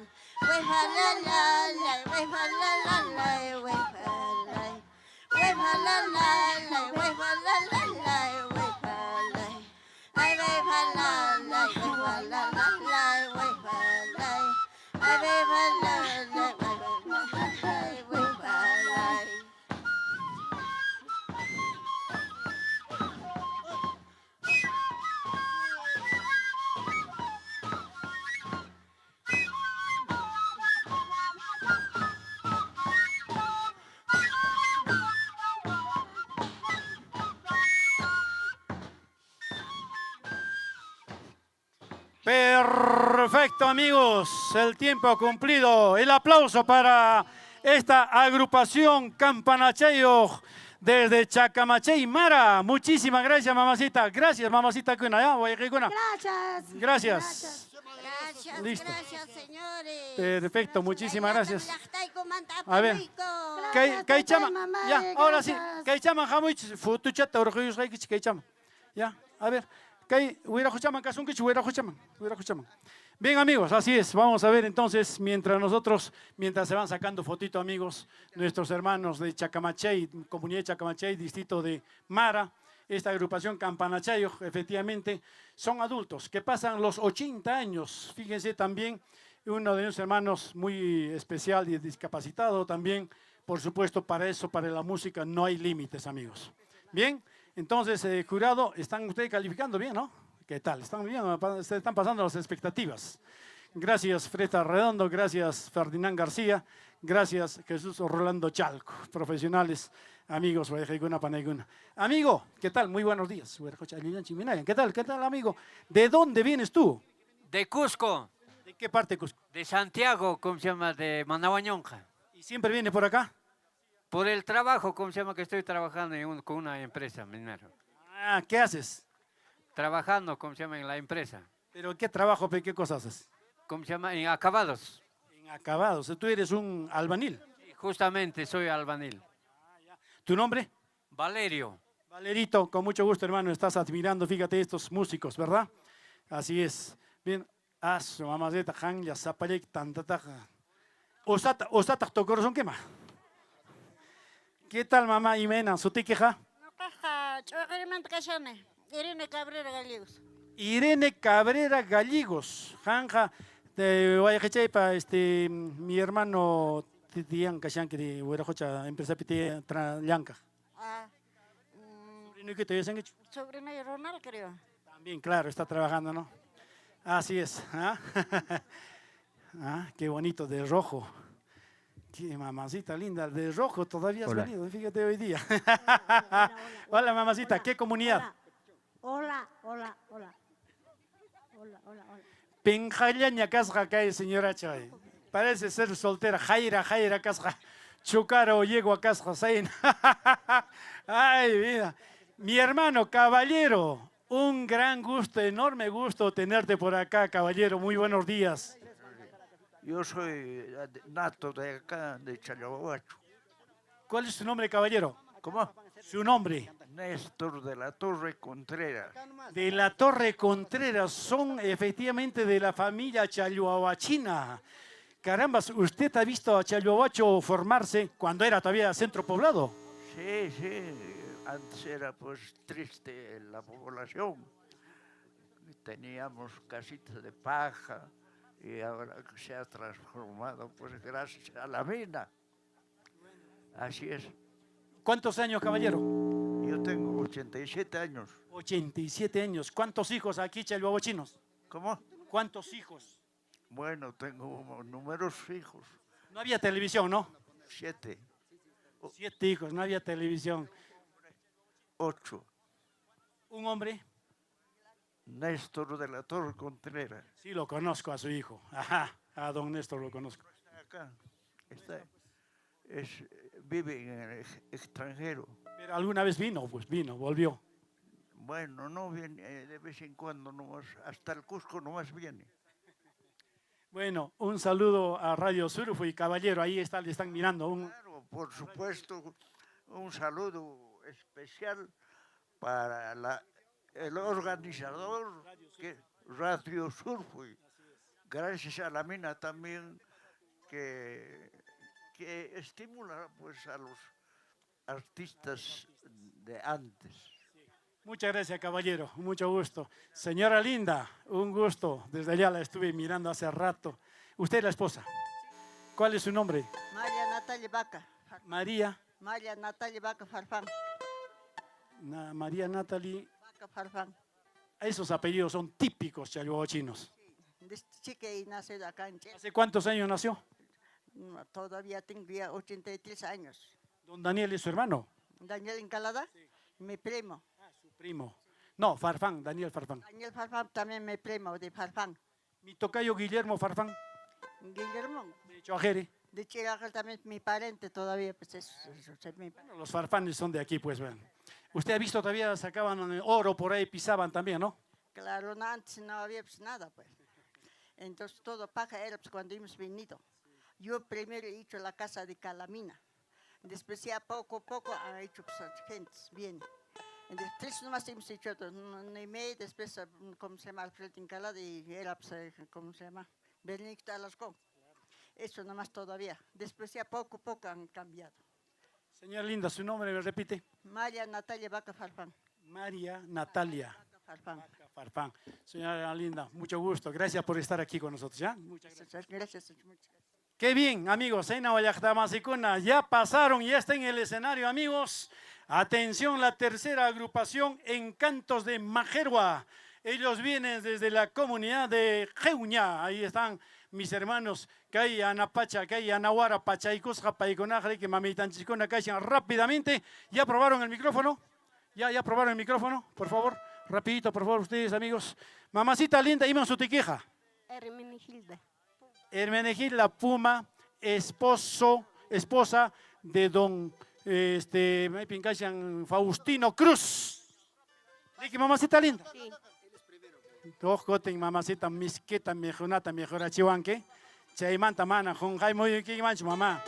Speaker 4: Wifalalay, wifalalay, wifalay. Wifalalay, wifalalay, wifalay. Ay, wifalalay, wifalalay, wifalay. Ay, wifalalay, wifalalay, wifalay.
Speaker 1: Perfecto, amigos. El tiempo cumplido. El aplauso para esta agrupación Campanacheyo desde Chacamachay, Mara. Muchísimas gracias, mamacita. Gracias, mamacita Cuna. Ya, guayquicuna.
Speaker 8: Gracias.
Speaker 1: Gracias.
Speaker 4: Gracias,
Speaker 1: Listo.
Speaker 4: gracias, señores.
Speaker 1: Perfecto, muchísimas gracias.
Speaker 4: A
Speaker 1: A ver.
Speaker 4: ver.
Speaker 1: Kay,
Speaker 8: Gracias,
Speaker 1: kay
Speaker 8: taytay,
Speaker 1: chama.
Speaker 8: mamay,
Speaker 1: Ya, ahora sí.
Speaker 8: gracias.
Speaker 1: Kay chama hamuychis fotochata urquyusqaykichik kay chama. Ya, a ver. Kay wiraquchaman kasunkichik wiraquchaman, wiraquchaman. Bien, amigos, así es. Vamos a ver entonces, mientras nosotros, mientras se van sacando fotito, amigos, nuestros hermanos de Chacamachay, comunidad de Chacamachay, distrito de Mara, esta agrupación Campanachayo, efectivamente, son adultos que pasan los 80 años. Fíjense también, uno de nuestros hermanos muy especial y discapacitado también, por supuesto, para eso, para la música, no hay límites, amigos. Bien, entonces, jurado, están ustedes calificando bien, ¿no? ¿Qué tal? Están bien, se están pasando las expectativas. Gracias, Freta Redondo, gracias, Ferdinand García, gracias, Jesús Rolando Chalco, profesionales, amigos, guayjaykuna, panaykuna. Amigo, ¿qué tal? Muy buenos días. ¿Qué tal? ¿Qué tal, amigo? ¿De dónde vienes tú?
Speaker 9: De Cusco,
Speaker 1: ¿De qué parte de Cusco?
Speaker 9: de Santiago, ¿cómo se llama? De Manahuañonja.
Speaker 1: ¿Y siempre vienes por acá?
Speaker 9: Por el trabajo, ¿cómo se llama? Que estoy trabajando con una empresa minera.
Speaker 1: Ah, ¿qué haces?
Speaker 9: Trabajando, ¿cómo se llama? En la empresa.
Speaker 1: ¿Pero qué trabajo, pe? ¿Qué cosas haces?
Speaker 9: ¿Cómo se llama? En acabados.
Speaker 1: En acabados. Tú eres un albanil.
Speaker 9: Sí, justamente soy albanil.
Speaker 1: ¿Tu nombre?
Speaker 9: Valerio.
Speaker 1: Valerito, con mucho gusto, hermano, estás admirando, fíjate, estos músicos, ¿verdad? Así es. Bien. Ah, su mamacita, hanlla, zapallek, tantataja. Osata, osata, tocorazón, ¿qué más? ¿Qué tal, mamá Imena? ¿Sutiqueja?
Speaker 4: Noqaqa ch'uqirimanta kashani, Irene Cabrera Gallegos.
Speaker 1: Irene Cabrera Gallegos. Janja, de Guayajechaipa, este, mi hermano tiyan kashanki de Huirajocha, empresa piti llanka.
Speaker 4: Ah,
Speaker 1: Sobrino, ¿qué te dicen?
Speaker 4: sobrino de Ronald, creo.
Speaker 1: También, claro, está trabajando, ¿no? Así es. ¿Ah? Ah, qué bonito, de rojo. Qué mamacita linda, de rojo todavía has
Speaker 10: Hola.
Speaker 1: venido, fíjate hoy día. Hola, mamacita, ¿qué comunidad?
Speaker 8: Hola, hola, hola. Hola, hola, hola.
Speaker 1: Penqayllaña kasqa kay señoracha. Parece ser soltera, jayra, jayra kasqa. Chucaro yegua kasqa, sayna. Ay, vida. Mi hermano, caballero, un gran gusto, enorme gusto tenerte por acá, caballero. Muy buenos días.
Speaker 10: Yo soy nato de acá, de Challhuahuacho.
Speaker 1: ¿Cuál es su nombre, caballero?
Speaker 10: ¿Cómo?
Speaker 1: Su nombre.
Speaker 10: Néstor de la Torre Contreras.
Speaker 1: De la Torre Contreras, son efectivamente de la familia Challuahuachina. Carambas, ¿usted ha visto a Chalhuahuacho formarse cuando era todavía centro poblado?
Speaker 10: Sí, sí, antes era pues triste la población. Teníamos casitas de paja y ahora se ha transformado pues gracias a la mina. Así es.
Speaker 1: ¿Cuántos años, caballero?
Speaker 10: Yo tengo 87 años.
Speaker 1: 87 años. ¿Cuántos hijos aquí, chalhuahuachinos?
Speaker 10: ¿Cómo?
Speaker 1: ¿Cuántos hijos?
Speaker 10: Bueno, tengo numerosos hijos.
Speaker 1: No había televisión, ¿no?
Speaker 10: 7.
Speaker 1: 7 hijos, no había televisión.
Speaker 10: 8.
Speaker 1: ¿Un hombre?
Speaker 10: Néstor de la Torre Contreras.
Speaker 1: Sí, lo conozco a su hijo. Ajá, a don Néstor lo conozco.
Speaker 10: Está acá. Está, es, vive en el extranjero.
Speaker 1: Pero alguna vez vino, pues vino, volvió.
Speaker 10: Bueno, no viene, de vez en cuando nomás, hasta el Cusco nomás viene.
Speaker 1: Bueno, un saludo a Radio Surfo y caballero, ahí está, le están mirando.
Speaker 10: Claro, por supuesto, un saludo especial para el organizador, que Radio Surfo. Gracias a la mina también, que estimula pues a los artistas de antes.
Speaker 1: Muchas gracias, caballero, mucho gusto. Señora linda, un gusto. Desde allá la estuve mirando hace rato. Usted es la esposa. ¿Cuál es su nombre?
Speaker 4: María Natalia Vaca.
Speaker 1: María.
Speaker 4: María Natalia Vaca Farfán.
Speaker 1: María Natalie.
Speaker 4: Vaca Farfán.
Speaker 1: Esos apellidos son típicos chalhuahuachinos.
Speaker 4: Sí, desde chica y nacido acá en Chile.
Speaker 1: ¿Hace cuántos años nació?
Speaker 4: No, todavía tengo ya 83 años.
Speaker 1: ¿Don Daniel es su hermano?
Speaker 4: Daniel Encalada,
Speaker 1: sí.
Speaker 4: Mi primo.
Speaker 1: Ah, su primo. No, Farfán, Daniel Farfán.
Speaker 4: Daniel Farfán también mi primo de Farfán.
Speaker 1: Mi tocayo Guillermo Farfán.
Speaker 4: Guillermo.
Speaker 1: De Choajere.
Speaker 4: De Chirajere también es mi parente todavía, pues es mi
Speaker 1: Bueno, los Farfanes son de aquí, pues, vean. Usted ha visto todavía sacaban oro por ahí, pisaban también, ¿no?
Speaker 4: Claro, no, antes no había pues, nada, pues. Entonces todo paja era pues, cuando hemos venido. Yo primero he hecho la casa de calamina. Después ya poco a poco han hecho pues, gentes, bien. Entonces, tres nomás hemos hecho, Neymé, después, ¿cómo se llama? Alfredo Encalada y era, pues, ¿cómo se llama? Benedicto Alarcón. Eso nomás todavía. Después ya poco a poco han cambiado.
Speaker 1: Señora linda, ¿su nombre me repite?
Speaker 4: María Natalia Vaca Farfán.
Speaker 1: María Natalia
Speaker 4: Vaca Farfán.
Speaker 1: Vaca Farfán. Señora linda, mucho gusto. Gracias por estar aquí con nosotros, ¿ya? Muchas
Speaker 4: gracias. Gracias, muchas gracias.
Speaker 1: Qué bien, amigos, en Nahuayactamasikuna ya pasaron, ya está en el escenario, amigos. Atención, la tercera agrupación, Encantos de Majerua. Ellos vienen desde la comunidad de Jeuña. Ahí están mis hermanos, Kay Anapacha, Kay Anahuara, Pachaycusja, Paiconajre, que mamitanchicona, Kaishan. Rápidamente, ¿ya probaron el micrófono? ¿Ya probaron el micrófono? Por favor, rapidito, por favor, ustedes, amigos. Mamacita linda, Iman Sutiquija.
Speaker 4: Hermenegilda.
Speaker 1: Hermenegilda Puma, esposa de don Faustino Cruz. Dije, mamacita linda.
Speaker 4: Sí.
Speaker 1: Dos goten, mamacita, misqueta, mejorata, mejorachihuanque. Chaymanta, mana, junjay, muy mancho, mamá.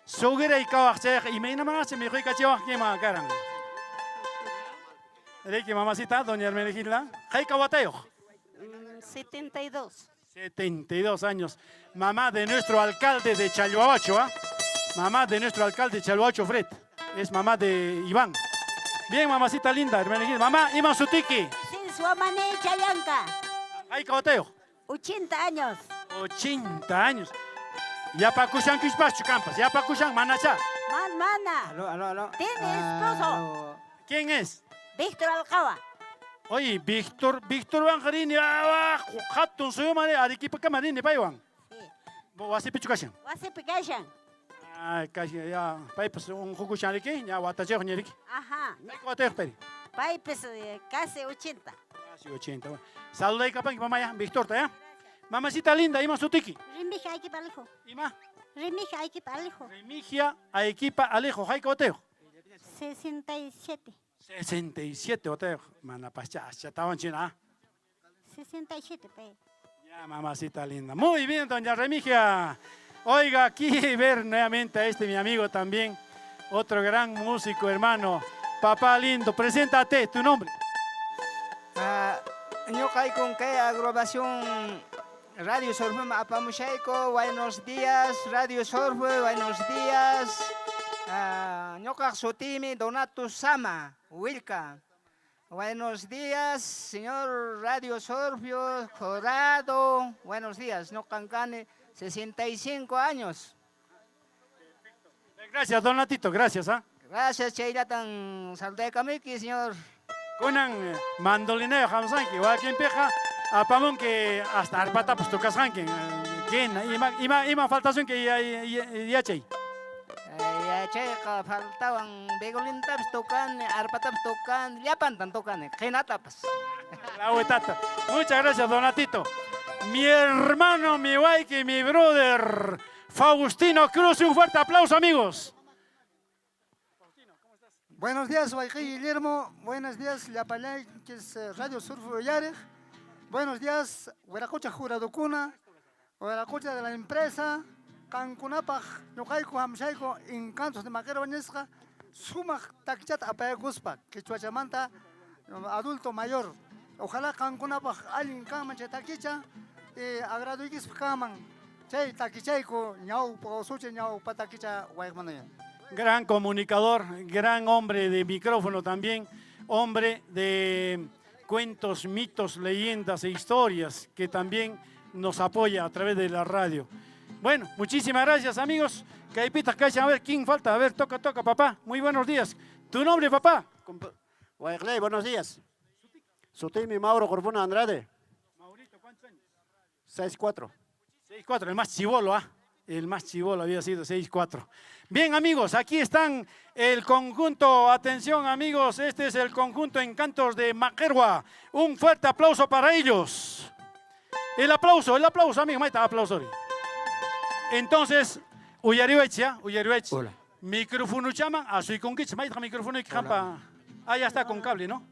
Speaker 1: Sugira y kawach, y me inamarse, me juicachihuanque, ma, caran. Dije, mamacita, doña Hermenegilda. Jai kawatayo.
Speaker 4: 72.
Speaker 1: 72 años. Mamá de nuestro alcalde de Chalhuahuacho, ¿ah? Mamá de nuestro alcalde de Chalhuahuacho, Fred. Es mamá de Iván. Bien, mamacita linda, Hermenegilda. Mamá, Iman Sutiki.
Speaker 4: Sí, su amané Chayanca.
Speaker 1: Ay, kawatayo.
Speaker 4: 80 años.
Speaker 1: 80 años. Ya pakushan kishpachu campas. Ya pakushan manacha.
Speaker 4: Man, mana.
Speaker 7: Aló, aló, aló.
Speaker 4: Tiene esposo.
Speaker 7: Aló.
Speaker 1: ¿Quién es?
Speaker 4: Víctor Alcaba.
Speaker 1: Oye, Víctor, Víctor Banjarini, abajo, hatun suyumare, Arequipa camarini, paywan.
Speaker 4: Sí.
Speaker 1: Wasipi chukashan.
Speaker 4: Wasipi kashan.
Speaker 1: Ay, casi ya, paypas un jukushan riki, ya watachejo ñeriki.
Speaker 4: Ajá.
Speaker 1: Ay, watayoj peri.
Speaker 4: Paypas casi 80.
Speaker 1: Casi 80. Bueno. Saluda y kapanki mamá ya, Víctor, ¿ya? Mamacita linda, ima sutiki.
Speaker 11: Remigia Ayquipa Alejo.
Speaker 1: Ima?
Speaker 11: Remigia Ayquipa Alejo.
Speaker 1: Remigia Ayquipa Alejo, hayka watayuq?
Speaker 11: 67.
Speaker 1: 67 watayuq. Manapascha aschatawan china. ¿Ah?
Speaker 11: 67, pe.
Speaker 1: Ya, mamacita linda. Muy bien, doña Remigia. Oiga, aquí ver nuevamente a este mi amigo también, otro gran músico, hermano. Papá lindo, preséntate, tu nombre.
Speaker 12: Ah, ñuqaykun kay agrupación Radio Surf apamushayku. Buenos días, Radio Surf, buenos días. Ah, ñuqaq sutiymi Donato Sama, Wilka. Buenos días, señor Radio Surfio, Jurado. Buenos días, ñuqan kani 65 años.
Speaker 1: Gracias, Donatito, gracias. ¿Ah?
Speaker 12: Gracias, chaylatan saludaykamuyki, señor.
Speaker 1: Kunan mandolineo hamusanki, wakinpiqa apamunki hasta arpatapas tocasqanki. ¿Quién? Ima, ima, ima faltasunki yachay?
Speaker 12: Yachayqa faltawan violintapis tocani, arpatapis tocani, llapantan tocani, qinatapas.
Speaker 1: La. Muchas gracias, Donatito. Mi hermano, mi wayki, mi brother, Faustino Cruz. Un fuerte aplauso, amigos.
Speaker 13: Buenos días, wayqiy Guillermo. Buenos días, llapallanchis Radio Surf uyariq. Buenos días, Huiracocha juradukuna, Huiracocha de la empresa, qankunapaq ñuqayku hamushayku Encantos de Maquero nisqa sumaq takichata apayakuspa qichwachamanta adulto mayor. Ojalá qankunapaq allin kanman chay takicha, agraduykispa kanman chay takichayku ñawpa usucha ñawpa takicha wayqmanaya.
Speaker 1: Gran comunicador, gran hombre de micrófono también, hombre de cuentos, mitos, leyendas e historias que también nos apoya a través de la radio. Bueno, muchísimas gracias, amigos. Kaypita, a ver, ¿quién falta? A ver, toca, toca, papá. Muy buenos días. ¿Tu nombre, papá?
Speaker 14: Wayqlay, buenos días. Sutiymi Mauro Corpuna Andrade.
Speaker 1: Maurito, ¿cuántos años?
Speaker 14: 6'4.
Speaker 1: 6'4, el más chibolo, ¿ah? El más chibolo había sido 6'4. Bien, amigos, aquí están el conjunto. Atención, amigos, este es el conjunto Encantos de Maquerua. Un fuerte aplauso para ellos. El aplauso, amigo. Maita, aplauso. Entonces, uyariwaychik, ¿ya? Uyariwaychik.
Speaker 15: Hola.
Speaker 1: Micrófono llaman, asuykunkichik. Maita micrófono y jampa. Ah, ya está con cable, ¿no?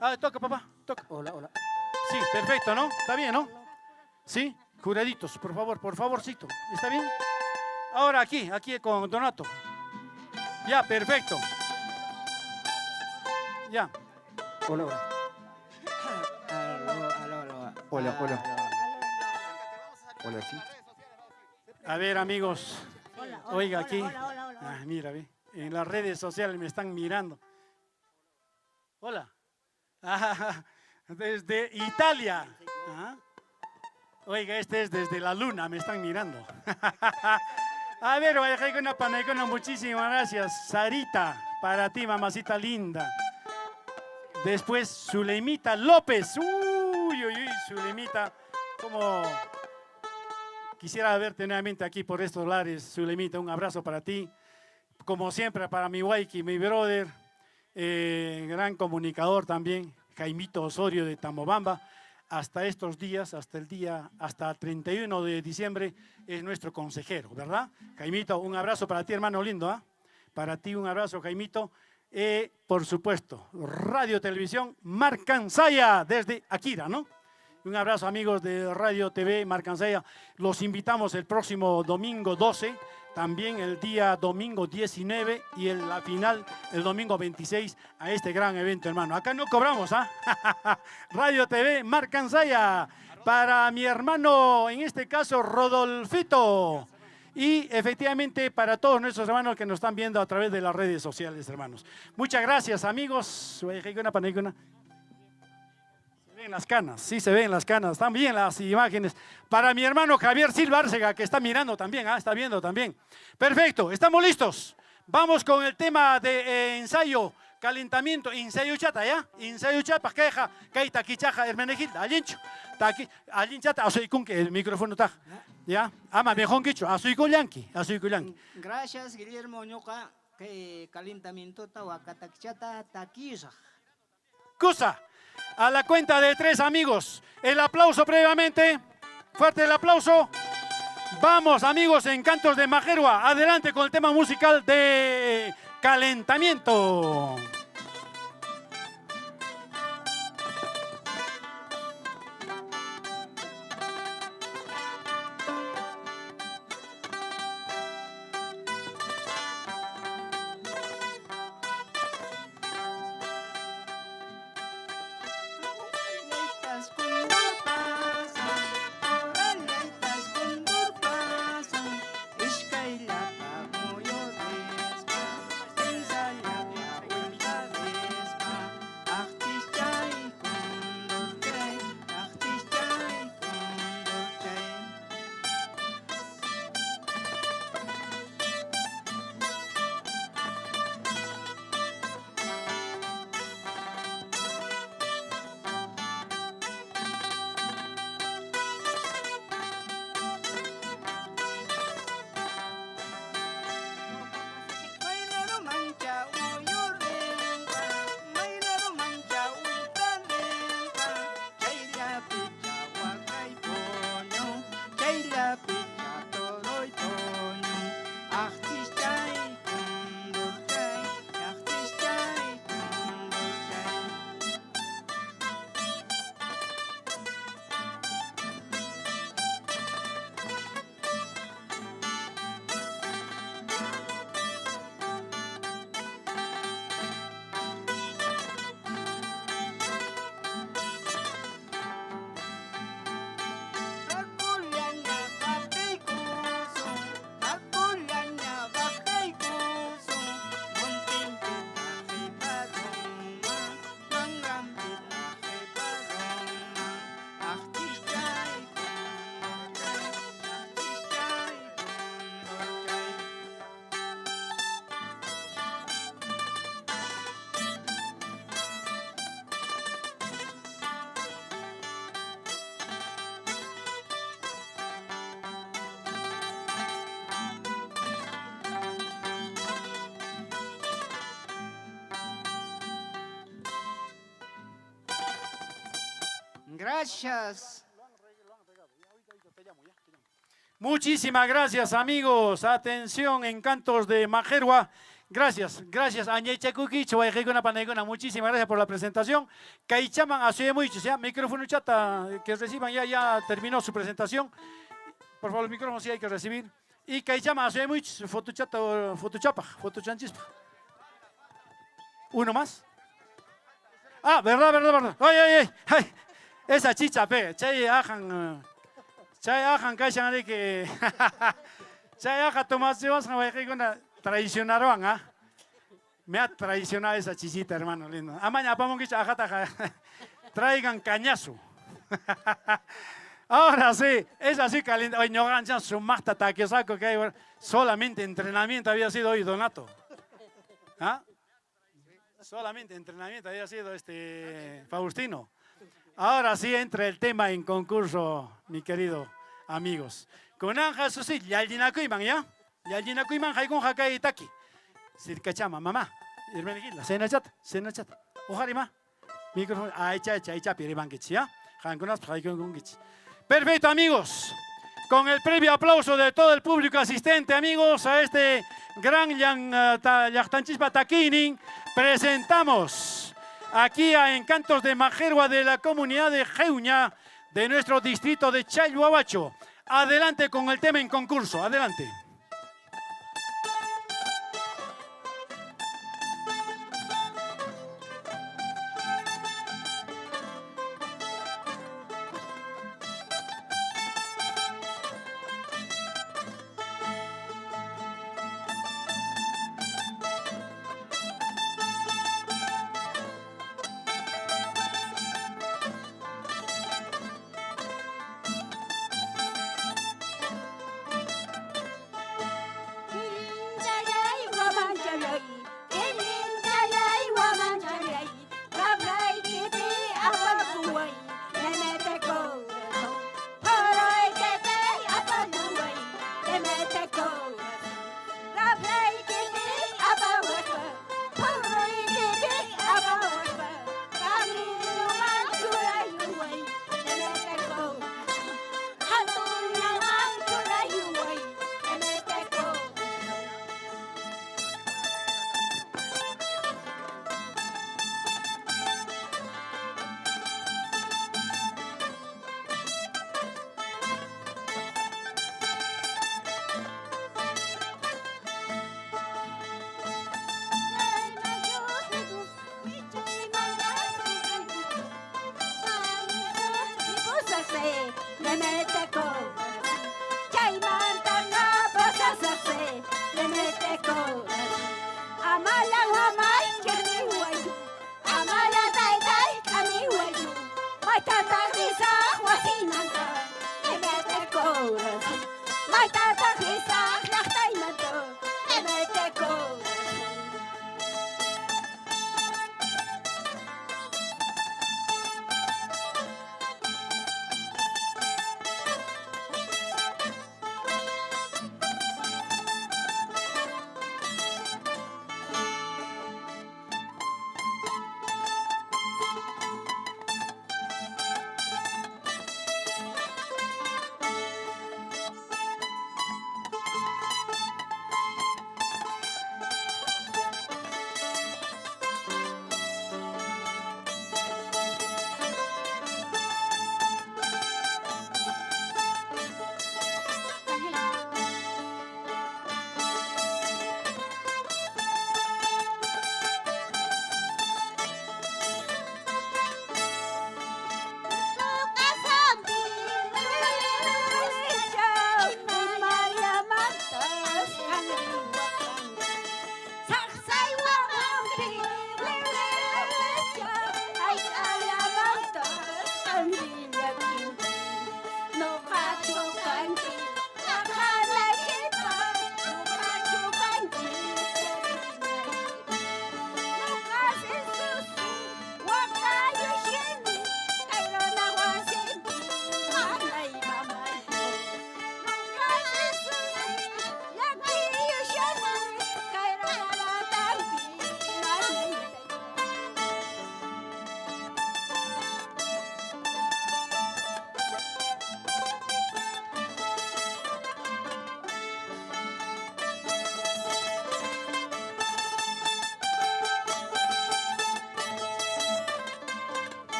Speaker 1: Ah, toca, papá, toca.
Speaker 15: Hola, hola.
Speaker 1: Sí, perfecto, ¿no? Está bien, ¿no? Sí, juraditos, por favor, por favorcito. ¿Está bien? Ahora aquí, aquí con Donato. Ya, perfecto. Ya.
Speaker 15: Hola, hola.
Speaker 12: Aló, aló, aló.
Speaker 15: Hola, hola. Hola, sí.
Speaker 1: A ver, amigos.
Speaker 11: Hola, hola,
Speaker 1: Oiga,
Speaker 11: hola,
Speaker 1: aquí.
Speaker 11: Hola, hola, hola.
Speaker 1: Ah, mira, ve. En las redes sociales me están mirando. Hola. Ah, desde Italia. Ah. Oiga, este es desde la luna, me están mirando. A ver, wayqaykuna, muchísimas gracias. Sarita, para ti, mamacita linda. Después, Zulemita López. Uy, uy, uy, Zulemita. Como quisiera verte nuevamente aquí por estos lares, Zulemita. Un abrazo para ti. Como siempre, para mi wayki, mi brother, gran comunicador también, Jaimito Osorio de Tamobamba. Hasta estos días, hasta el día, hasta 31 de diciembre, es nuestro consejero, ¿verdad? Jaimito, un abrazo para ti, hermano lindo, ¿ah? Para ti un abrazo, Jaimito. Por supuesto, Radio Televisión Marcansaya, desde Akira, ¿no? Un abrazo, amigos de Radio TV Marcansaya. Los invitamos el próximo domingo 12, también el día domingo 19 y en la final el domingo 26 a este gran evento, hermano. Acá no cobramos, ¿ah? Radio TV Marcansaya. Para mi hermano, en este caso, Rodolfito. Y efectivamente para todos nuestros hermanos que nos están viendo a través de las redes sociales, hermanos. Muchas gracias, amigos. Se ven las canas, sí se ven las canas, están bien las imágenes. Para mi hermano Javier Silva Arcega, que está mirando también, ¿ah? Está viendo también. Perfecto, estamos listos. Vamos con el tema de ensayo, calentamiento, ensayo chata, ¿ya? Ensayo chata, queja, kay takichaqa Hermenegilda, allinchu. Taki, allinchata, asuykunki, el micrófono está. ¿Ya? Ama, mejor asuykullanki, asuykullanki.
Speaker 12: Gracias, Guillermo ñuqa, kay calentamientota wakatakichata takisaq.
Speaker 1: Cosa. A la cuenta de tres, amigos. El aplauso previamente. Fuerte el aplauso. Vamos, amigos, en Cantos de Majerua. Adelante con el tema musical de calentamiento.
Speaker 12: Gracias.
Speaker 1: Muchísimas gracias, amigos. Atención, Encantos de Majerua. Gracias, gracias. Añechakukicho, wayqikuna, panaykuna. Muchísimas gracias por la presentación. Kaychaman asuyamuychis, ya. Micrófono chata, que reciban, ya, ya terminó su presentación. Por favor, el micrófono sí hay que recibir. Y kaychaman asuyamuychis, fotochata, fotochapa, fotochanchispa. ¿Uno más? Ah, verdad, verdad, verdad. Ay, ay, ay, ay. Esa chicha, pe. Chay ajan, chay ajan, kashan que. Chay aja Tomás, wayqikuna traicionaron, ¿ah? Me ha traicionado esa chichita, hermano lindo. Amaña, apamonguicha, ajata, traigan cañazo. Ahora sí, es así caliente. Hoy no ganchan su masta taquesaco que hay. Solamente entrenamiento había sido hoy, Donato. ¿Ah? Solamente entrenamiento había sido este Faustino. Ahora sí entra el tema en concurso, mi querido amigos. Con Anja Susi, yallinakuyman, ¿ya? Yallinakuyman, haykun hakay taki. Sirkachama, mamá. Hermenegilda, cena chata, cena chata. Ojalá, micrófono, ay, cha, cha, cha, piribanquichi, ¿ya? Jankunas, jaikunkunkichi. Perfecto, amigos. Con el previo aplauso de todo el público asistente, amigos, a este gran Llaqtanchispa Takinin, presentamos aquí a Encantos de Majerua de la comunidad de Jeuña, de nuestro distrito de Challhuahuacho. Adelante con el tema en concurso, adelante.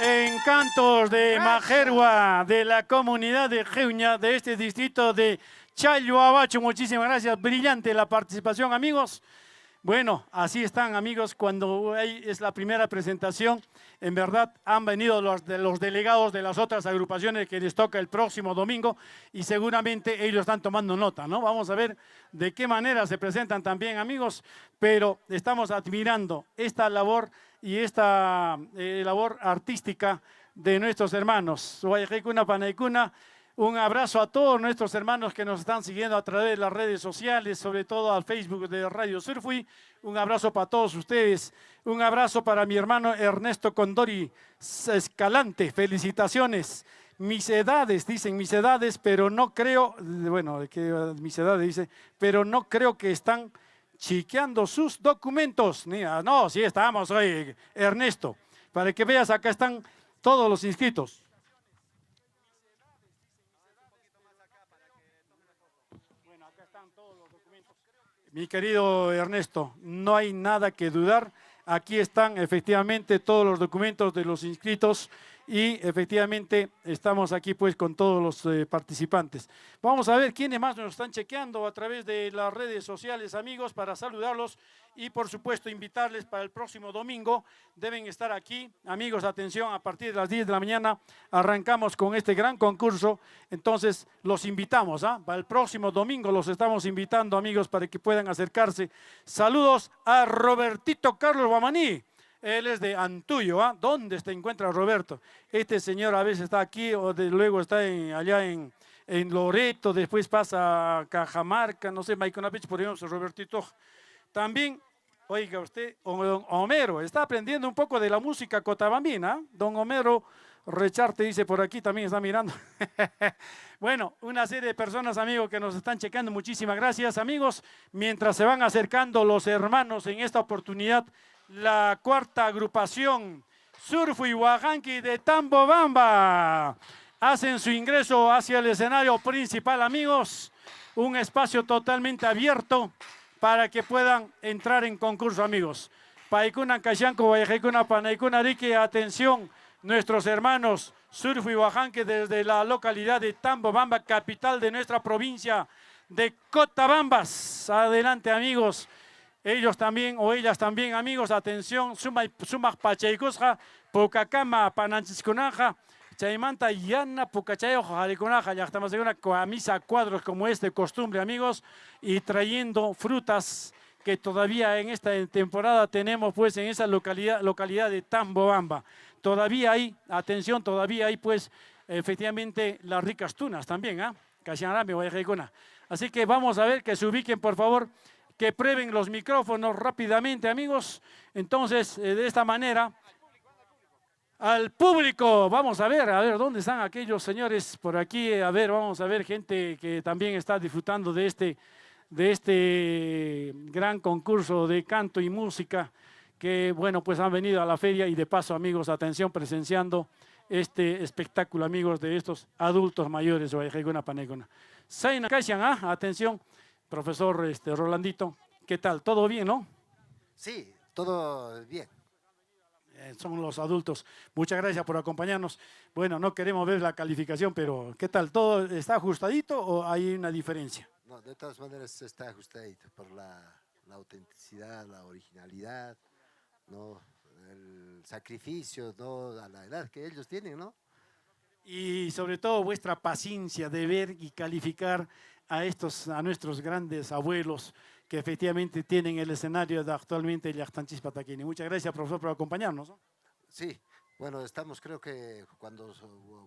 Speaker 1: Encantos de Majerua, de la comunidad de Jeuña, de este distrito de Challhuahuacho. Muchísimas gracias. Brillante la participación, amigos. Bueno, así están, amigos, cuando es la primera presentación. En verdad, han venido los delegados de las otras agrupaciones que les toca el próximo domingo y seguramente ellos están tomando nota, ¿no? Vamos a ver de qué manera se presentan también, amigos, pero estamos admirando esta labor y esta labor artística de nuestros hermanos. Wayqikuna, panaykuna, un abrazo a todos nuestros hermanos que nos están siguiendo a través de las redes sociales, sobre todo al Facebook de Radio Surfui. Un abrazo para todos ustedes. Un abrazo para mi hermano Ernesto Condori Escalante. Felicitaciones. Mis edades, dicen mis edades, pero no creo, bueno, que mis edades dice, pero no creo que están chiqueando sus documentos. No, sí estamos hoy, Ernesto. Para que veas, acá están todos los inscritos. Mi querido Ernesto, no hay nada que dudar. Aquí están efectivamente todos los documentos de los inscritos y efectivamente estamos aquí pues con todos los participantes. Vamos a ver quiénes más nos están chequeando a través de las redes sociales, amigos, para saludarlos y por supuesto invitarles para el próximo domingo. Deben estar aquí, amigos, atención, a partir de las 10 de la mañana arrancamos con este gran concurso. Entonces los invitamos, ¿ah? Para el próximo domingo los estamos invitando, amigos, para que puedan acercarse. Saludos a Robertito Carlos Guamaní. Él es de Antuyo, ¿ah? ¿Dónde se encuentra Roberto? Este señor a veces está aquí o luego está allá en Loreto, después pasa a Cajamarca, no sé, Maiconapich, por ejemplo, Robertito. También, oiga usted, don Homero, está aprendiendo un poco de la música cotabambina. Don Homero Recharte dice por aquí, también está mirando. Bueno, una serie de personas, amigos, que nos están checando. Muchísimas gracias, amigos. Mientras se van acercando los hermanos en esta oportunidad, la cuarta agrupación, Surfo y Huajanqui de Tambobamba, hacen su ingreso hacia el escenario principal, amigos. Un espacio totalmente abierto para que puedan entrar en concurso, amigos. Paikuna, Kashanko, Guayajikuna, Panaikuna, Rique, atención, nuestros hermanos Surfo y Huajanqui desde la localidad de Tambobamba, capital de nuestra provincia de Cotabambas. Adelante, amigos. Ellos también, o ellas también, amigos, atención, sumaq pachaykusqa, pukakama pananchiskunaqa, chaymanta yana pukachayuq qarikunaqa, llaqtamasikuna camisa cuadros como es de costumbre, amigos, y trayendo frutas que todavía en esta temporada tenemos pues en esa localidad de Tambobamba. Todavía hay, atención, todavía hay pues efectivamente las ricas tunas también, ¿ah? Kashanrami, guayajikuna. Así que vamos a ver que se ubiquen, por favor, que prueben los micrófonos rápidamente, amigos. Entonces, de esta manera, al público, vamos a ver dónde están aquellos señores por aquí. A ver, vamos a ver gente que también está disfrutando de este gran concurso de canto y música que, bueno, pues han venido a la feria y de paso, amigos, atención, presenciando este espectáculo, amigos, de estos adultos mayores. Atención, profesor Rolandito, ¿qué tal? ¿Todo bien, no?
Speaker 6: Sí, todo bien.
Speaker 1: Son los adultos. Muchas gracias por acompañarnos. Bueno, no queremos ver la calificación, pero ¿qué tal? ¿Todo está ajustadito o hay una diferencia?
Speaker 6: No, de todas maneras está ajustadito por la autenticidad, la originalidad, ¿no? El sacrificio, ¿no? A la edad que ellos tienen, ¿no?
Speaker 1: Y sobre todo vuestra paciencia de ver y calificar a nuestros grandes abuelos que efectivamente tienen el escenario de actualmente Llaqtanchis Patakini. Muchas gracias, profesor, por acompañarnos, ¿no?
Speaker 6: Sí, bueno, estamos, creo que cuando,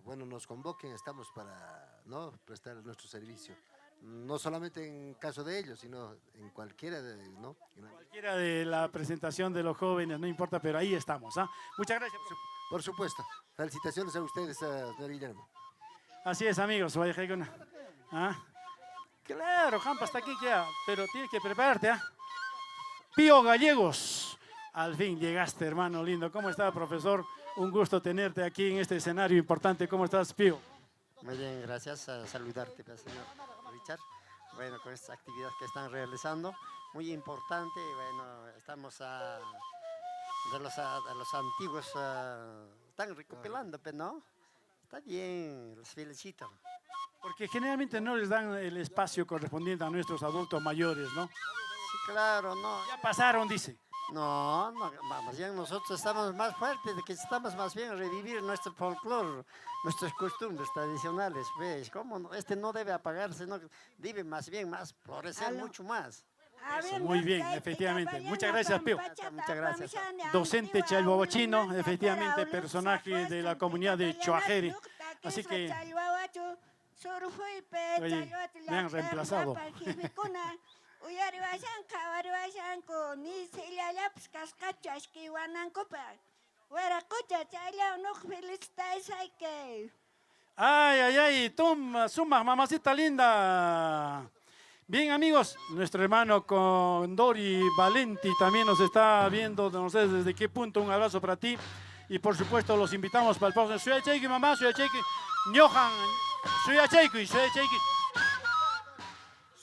Speaker 6: bueno, nos convoquen, estamos para, ¿no?, prestar nuestro servicio. No solamente en caso de ellos, sino en cualquiera de, ¿no? En
Speaker 1: cualquiera de la presentación de los jóvenes, no importa, pero ahí estamos, ¿ah? Muchas gracias.
Speaker 6: Por supuesto. Felicitaciones a ustedes, señor Guillermo.
Speaker 1: Así es, amigos. ¿Ah? Claro, Jampa está aquí ya, pero tienes que prepararte, ¿ah? Pío Gallegos, al fin llegaste, hermano lindo. ¿Cómo está, profesor? Un gusto tenerte aquí en este escenario importante. ¿Cómo estás, Pío?
Speaker 3: Muy bien, gracias. A saludarte, señor Richard. Bueno, con esta actividad que están realizando, muy importante. Bueno, estamos De los antiguos están recopilando, pero no. Está bien, los felicito.
Speaker 1: Porque generalmente no les dan el espacio correspondiente a nuestros adultos mayores, ¿no?
Speaker 3: Sí, claro, no.
Speaker 1: Ya pasaron, dice.
Speaker 3: No, no, más bien nosotros estamos más fuertes, de que estamos más bien a revivir nuestro folclore, nuestras costumbres tradicionales, ¿ves? ¿Cómo no? Este no debe apagarse, no, debe más bien más florecer
Speaker 1: Aló.
Speaker 3: mucho más.
Speaker 1: Eso, muy bien, efectivamente. Muchas gracias, Pío.
Speaker 3: Muchas gracias.
Speaker 1: Docente chalhuawachino, efectivamente, personaje de la comunidad de Chuajeri. Así que, oye, me han reemplazado.
Speaker 16: Uyariwashan qhawariwashanku ni sillallapis kasqachu ashkiwanankupaq wiraqucha chayllaw nuqa felicitaysayki.
Speaker 1: Ay, ay, ay, toma, suma, mamacita linda. Bien, amigos, nuestro hermano Condori Valenti también nos está viendo, no sé desde qué punto, un abrazo para ti. Y por supuesto los invitamos para el próximo. Suyachayki, mamá, suyachayki, ñuqan, suyachayki, suyachayki.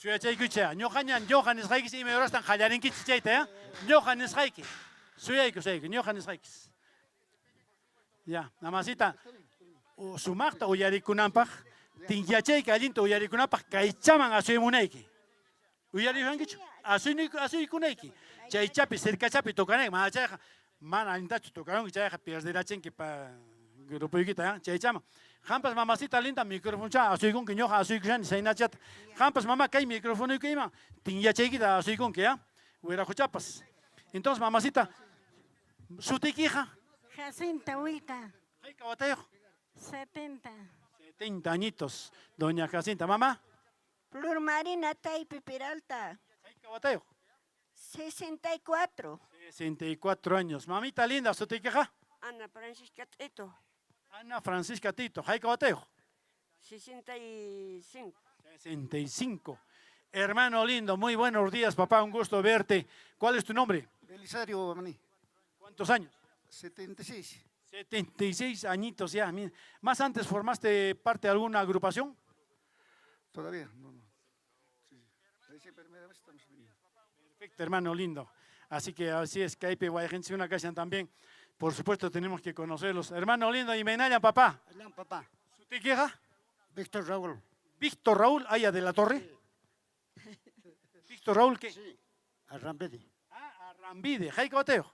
Speaker 1: Suyachayki, cha, ñuqañan, ñuqa nisqayki, ima horastan qallarinkichis chayta, ya? Ñuqa nisqayki. Suyayku, suyayku, ñuqa nisqaykis. Ya, mamacita, sumaqta uyarikunanpaq, tinyachayki allinta uyarikunanpaq kaychaman asuymunayki. Uyariwankichu? Asuykunayki. Chaychapi, cercachapi tocanayki, mana chayqa mana allintachu tocarunki, chayqa perderachinki pa grupoykita, ya? Chaychaman. Qampas mamacita linda microfoncha asuykunki, ñuqa asuykushani saynachata. Qampas mamá kay microfonuyki ima tinyachaykita asuykunki, ya? Wiraquchapas. Entonces, mamacita, sutiykiqa?
Speaker 11: Jacinta Huilca.
Speaker 1: Hayka watayuq?
Speaker 11: 70.
Speaker 1: 70 añitos, doña Jacinta. Mamá,
Speaker 16: Flor Marina Taypi Peralta.
Speaker 1: Hayka watayuq?
Speaker 16: 64.
Speaker 1: 64 años. Mamita linda, sutiykiqa?
Speaker 17: Ana Francisca Tito.
Speaker 1: Ana Francisca Tito. Hayka watayuq?
Speaker 17: 65.
Speaker 1: 65. Hermano lindo, muy buenos días, papá. Un gusto verte. ¿Cuál es tu nombre?
Speaker 13: Belisario Maní.
Speaker 1: ¿Cuántos años?
Speaker 13: 76.
Speaker 1: 76 añitos ya. Mira. ¿Más antes formaste parte de alguna agrupación?
Speaker 13: Todavía, no, no. Sí, sí. Es la primera vez estamos viniendo.
Speaker 1: Perfecto, hermano lindo. Así que así es, que hay una casa también. Por supuesto, tenemos que conocerlos. Hermano lindo, imaynallan, papá.
Speaker 18: Papá.
Speaker 1: ¿Sutiykiqa?
Speaker 18: Víctor Raúl.
Speaker 1: Víctor Raúl, Aya de la Torre. Víctor Raúl, ¿qué?
Speaker 18: Sí. Arrambide.
Speaker 1: Ah, Arrambide. Hayka watayuq.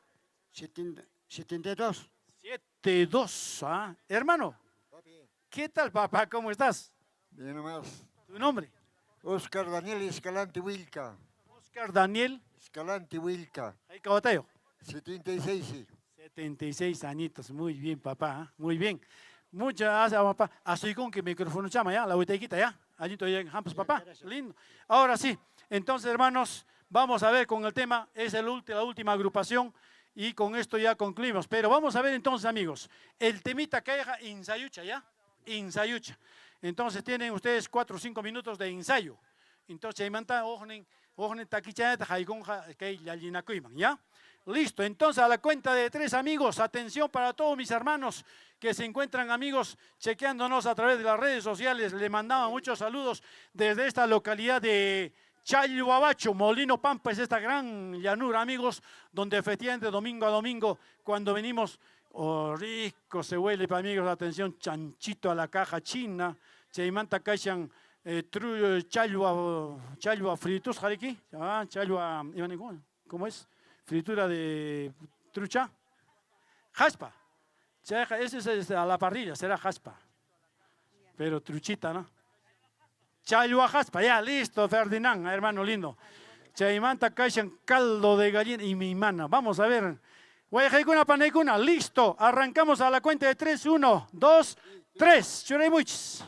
Speaker 18: 72.
Speaker 1: 72, ah. Hermano, ¿qué tal, papá? ¿Cómo estás?
Speaker 19: Bien nomás.
Speaker 1: ¿Tu nombre?
Speaker 19: Oscar Daniel Escalante Wilca.
Speaker 1: Oscar Daniel
Speaker 19: Escalante Wilca.
Speaker 1: Hayka watayuq.
Speaker 19: 76, sí.
Speaker 1: 76 añitos. Muy bien, papá. ¿Ah? Muy bien. Muchas gracias, papá. Asuykunki microfonochaman, ya, la huitaykita, ya. Allí todavía, papá. Lindo. Ahora sí, entonces, hermanos, vamos a ver con el tema. Es la última agrupación y con esto ya concluimos. Pero vamos a ver entonces, amigos, el temita que haya ensayucha, ¿ya? Ensayucha. Entonces tienen ustedes 4 o 5 minutos de ensayo. Entonces, chaymanta, huknin, huknin takichata, haykunqa, kay llallinakuyman, ¿ya? Listo, entonces a la cuenta de tres, amigos, atención para todos mis hermanos que se encuentran, amigos, chequeándonos a través de las redes sociales. Le mandaba muchos saludos desde esta localidad de Chalhuabacho, Molino Pampa, es esta gran llanura, amigos, donde efectivamente domingo a domingo, cuando venimos, oh, rico se huele, amigos, atención, chanchito a la caja china, chaymanta kashan, challwa, challwa fritos, jariki, ah, challwa, ¿cómo es? Fritura de trucha. Jaspa. Ese es a la parrilla, será jaspa. Pero truchita, ¿no? Challwa jaspa, ya, listo, Ferdinand, hermano lindo. Chaymanta kashan caldo de gallina y mi mana. Vamos a ver. Wayqaykuna panaykuna, listo. Arrancamos a la cuenta de 3, 1, 2, 3. Churaymuychis.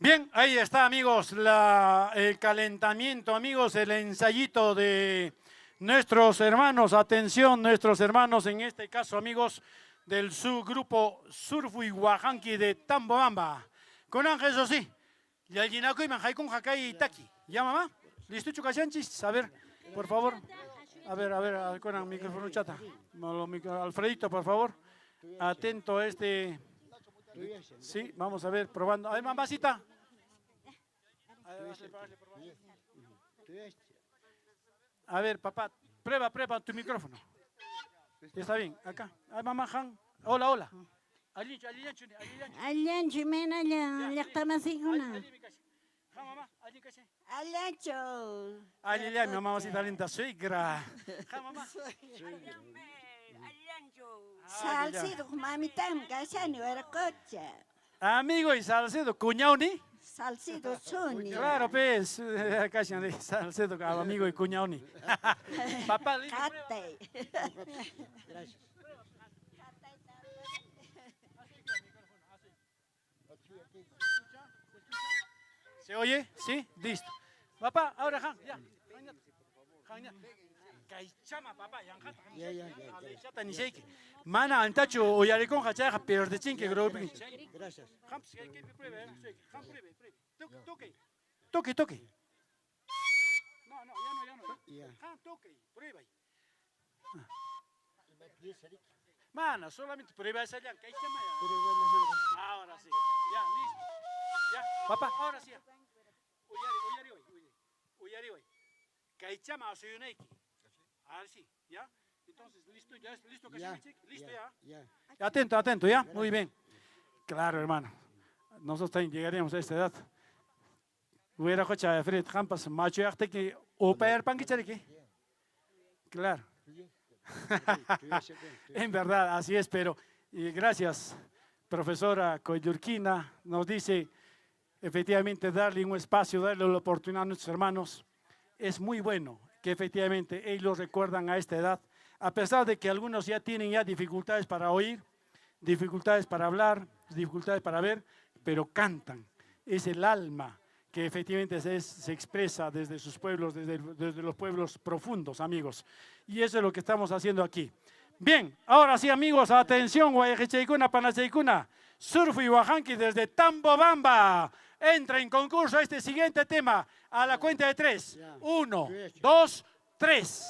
Speaker 1: Bien, ahí está, amigos, el calentamiento, amigos, el ensayito de nuestros hermanos. Atención, nuestros hermanos, en este caso, amigos, del subgrupo Surfu y Huajanqui de Tambobamba. Con Ángel, eso sí. Y alguien y Taki. ¿Ya, mamá? ¿Listo, Chucashanchis? A ver, por favor. A ver, con el micrófono chata. Alfredito, por favor. Atento a este. Sí, vamos a ver, probando. A ver, mamacita. A ver, papá, prueba tu micrófono. Está bien, acá. Ay, mamá, Han. Hola, hola.
Speaker 11: Allanchu, menalla, llaqtamasikuna.
Speaker 16: Allanchu.
Speaker 1: Allá, mi mamacita linda, suegra.
Speaker 16: Salcedo, mamitam, kashani, Huiracocha.
Speaker 1: Amigo y Salcedo, cuñauni.
Speaker 16: Salcedo Suni.
Speaker 1: Claro, pues, acá Salcedo, amigo y cuñauni. Papá, listo.
Speaker 18: Gracias.
Speaker 1: ¿Se oye? Sí, listo. Papá, ahora, Han, ya. Kaychama, papá, yanjata. Ni Mana antachu uyarikunqa chayqa pierdechinki grupi.
Speaker 18: Gracias.
Speaker 1: Toque, toque, toque. No, no, ya no, ya no. Han, toque, prueba. Mana, solamente prueba esa ya. Ahora sí. Ya, listo. Ya, papá, ahora sí. Uyari, uyari, uyari, uyari. Kaychama asuyunayki. Ahora sí, ¿ya? Entonces, listo, ya, listo, ya, listo ya. Ya. Atento, atento, ¿ya? Muy bien. Claro, hermano. Nosotros también llegaríamos a esta edad. Huiracocha, Fred, Jampas, macho, que oper panquichariki. Claro. En verdad, así es, pero y gracias, profesora Coyurquina, nos dice, efectivamente, darle un espacio, darle la oportunidad a nuestros hermanos, es muy bueno que efectivamente ellos recuerdan a esta edad, a pesar de que algunos ya tienen ya dificultades para oír, dificultades para hablar, dificultades para ver, pero cantan. Es el alma que efectivamente se expresa desde sus pueblos, desde los pueblos profundos, amigos. Y eso es lo que estamos haciendo aquí. Bien, ahora sí, amigos, atención, Guayajecheicuna, Panacheicuna, Surfu y Huajanqui desde Tambobamba. Entra en concurso este siguiente tema a la cuenta de 3. 1, 2, 3.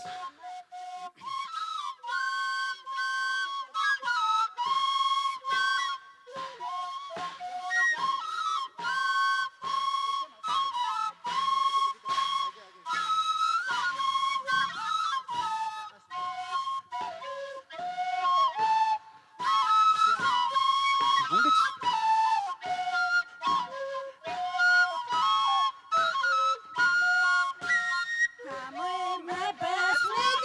Speaker 16: Best.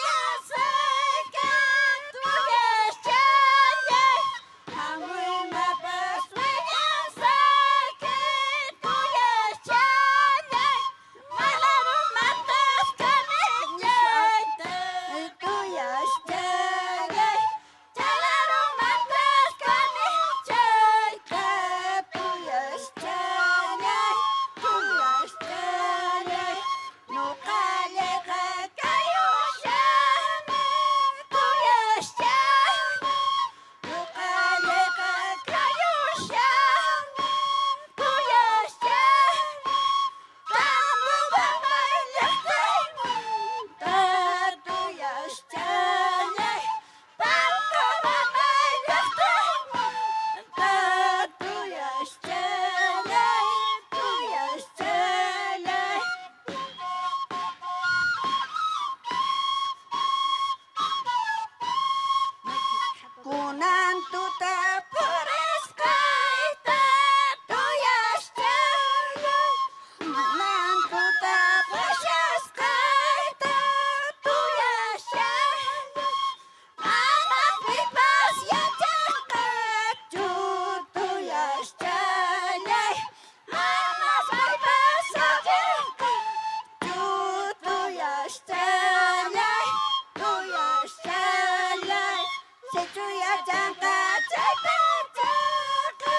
Speaker 16: Sichu yachanqa chay pachaqa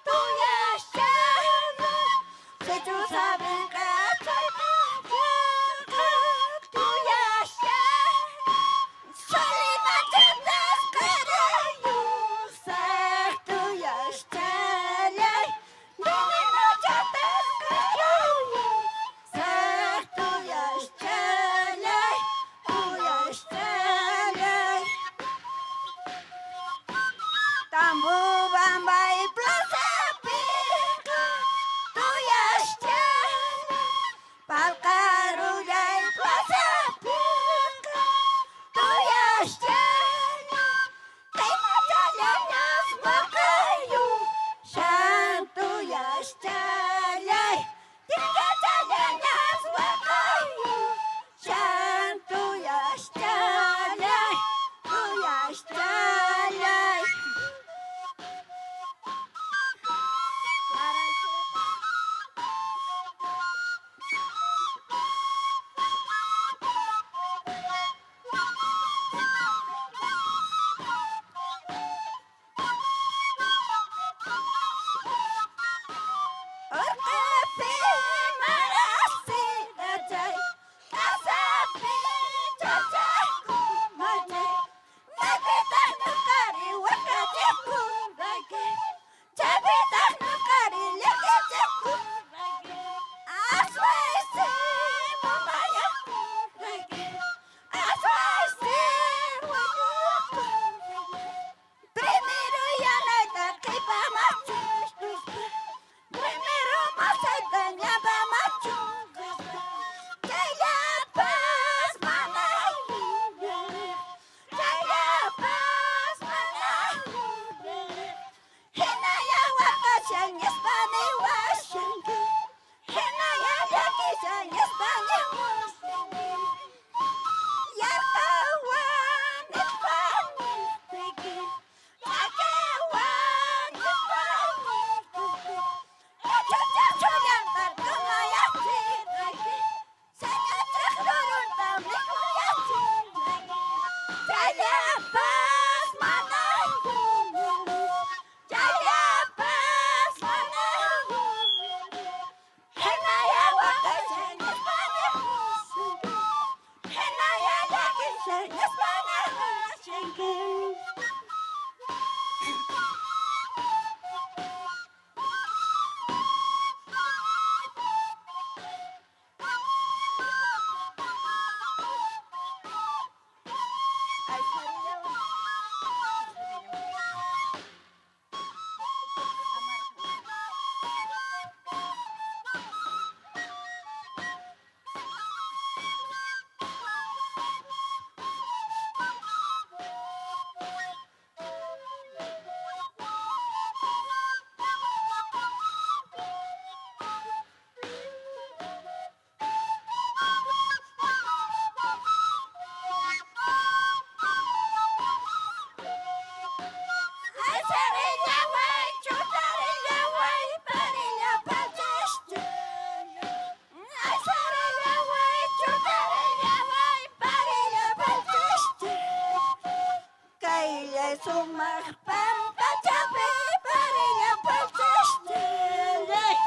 Speaker 16: tuyashana. Sichu sabinqa chay pachaqa tuyashana. Sulimachatas qarayusaq tuyashchalay. Venenochatas qarayusaq tuyashchalay. Tuyashchalay. Tambubambay plazapiqa tuyashchalay. Palqarullay plazapiqa tuyashchalay. Qimachallanyas waqayushan tuyashchalay. Tinchachallanyas waqayushan tuyashchalay. Tuyashchalay. Urqapi marasirachay, qasapi chachaykumachay, maypitaq ñuqari waqachikurqayki, chaypitaq ñuqari llakichikurqayki, aswaysi mamayaqkurqayki, aswaysi wayuqkurqayki. Primero yanayta qhipa machushtuspa. Primero masayta ñapa machunqaspa. Chayllapas mana yuyaq. Chayllapas mana yuyaq. Hinaya waqashan ñispa niwashanki. Hinaya llakishan ñispa niwashanki. Yarqawan nispa niptiyki. Llakiwan nispa niptiyki. Achachachullanta tumayachirqayki. Sañachaq rurunta mikuyachirqayki. Chayllapas mana yuyaq. Chayllapas mana yuyaq. Hinaya waqashan nispa niwashanki. Hinaya llakishan nispa niwashanki. Ay, sarillaway, chutarillaway, parilla palchashchalay. Ay, sarillaway, chutarillaway, parilla palchashchalay. Kaylla sumaq pampachapi, parilla palchashchalay.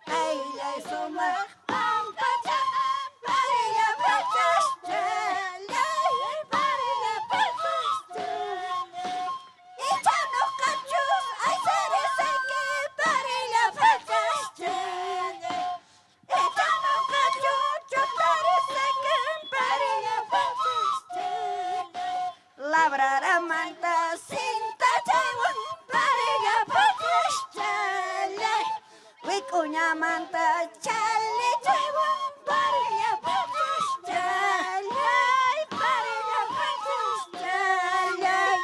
Speaker 16: Kaylla sumaq pampachapi, parilla palchashchalay. Parilla palchashchalay. Icha nuqachus aysarisayki parilla palchashchalay. Icha nuqachus chutarisayki parilla palchashchalay. Labraramanta cintachaywan parilla palchashchalay. Wik'uñamanta chalichaywan parilla palchashchalay. Parilla palchashchalay.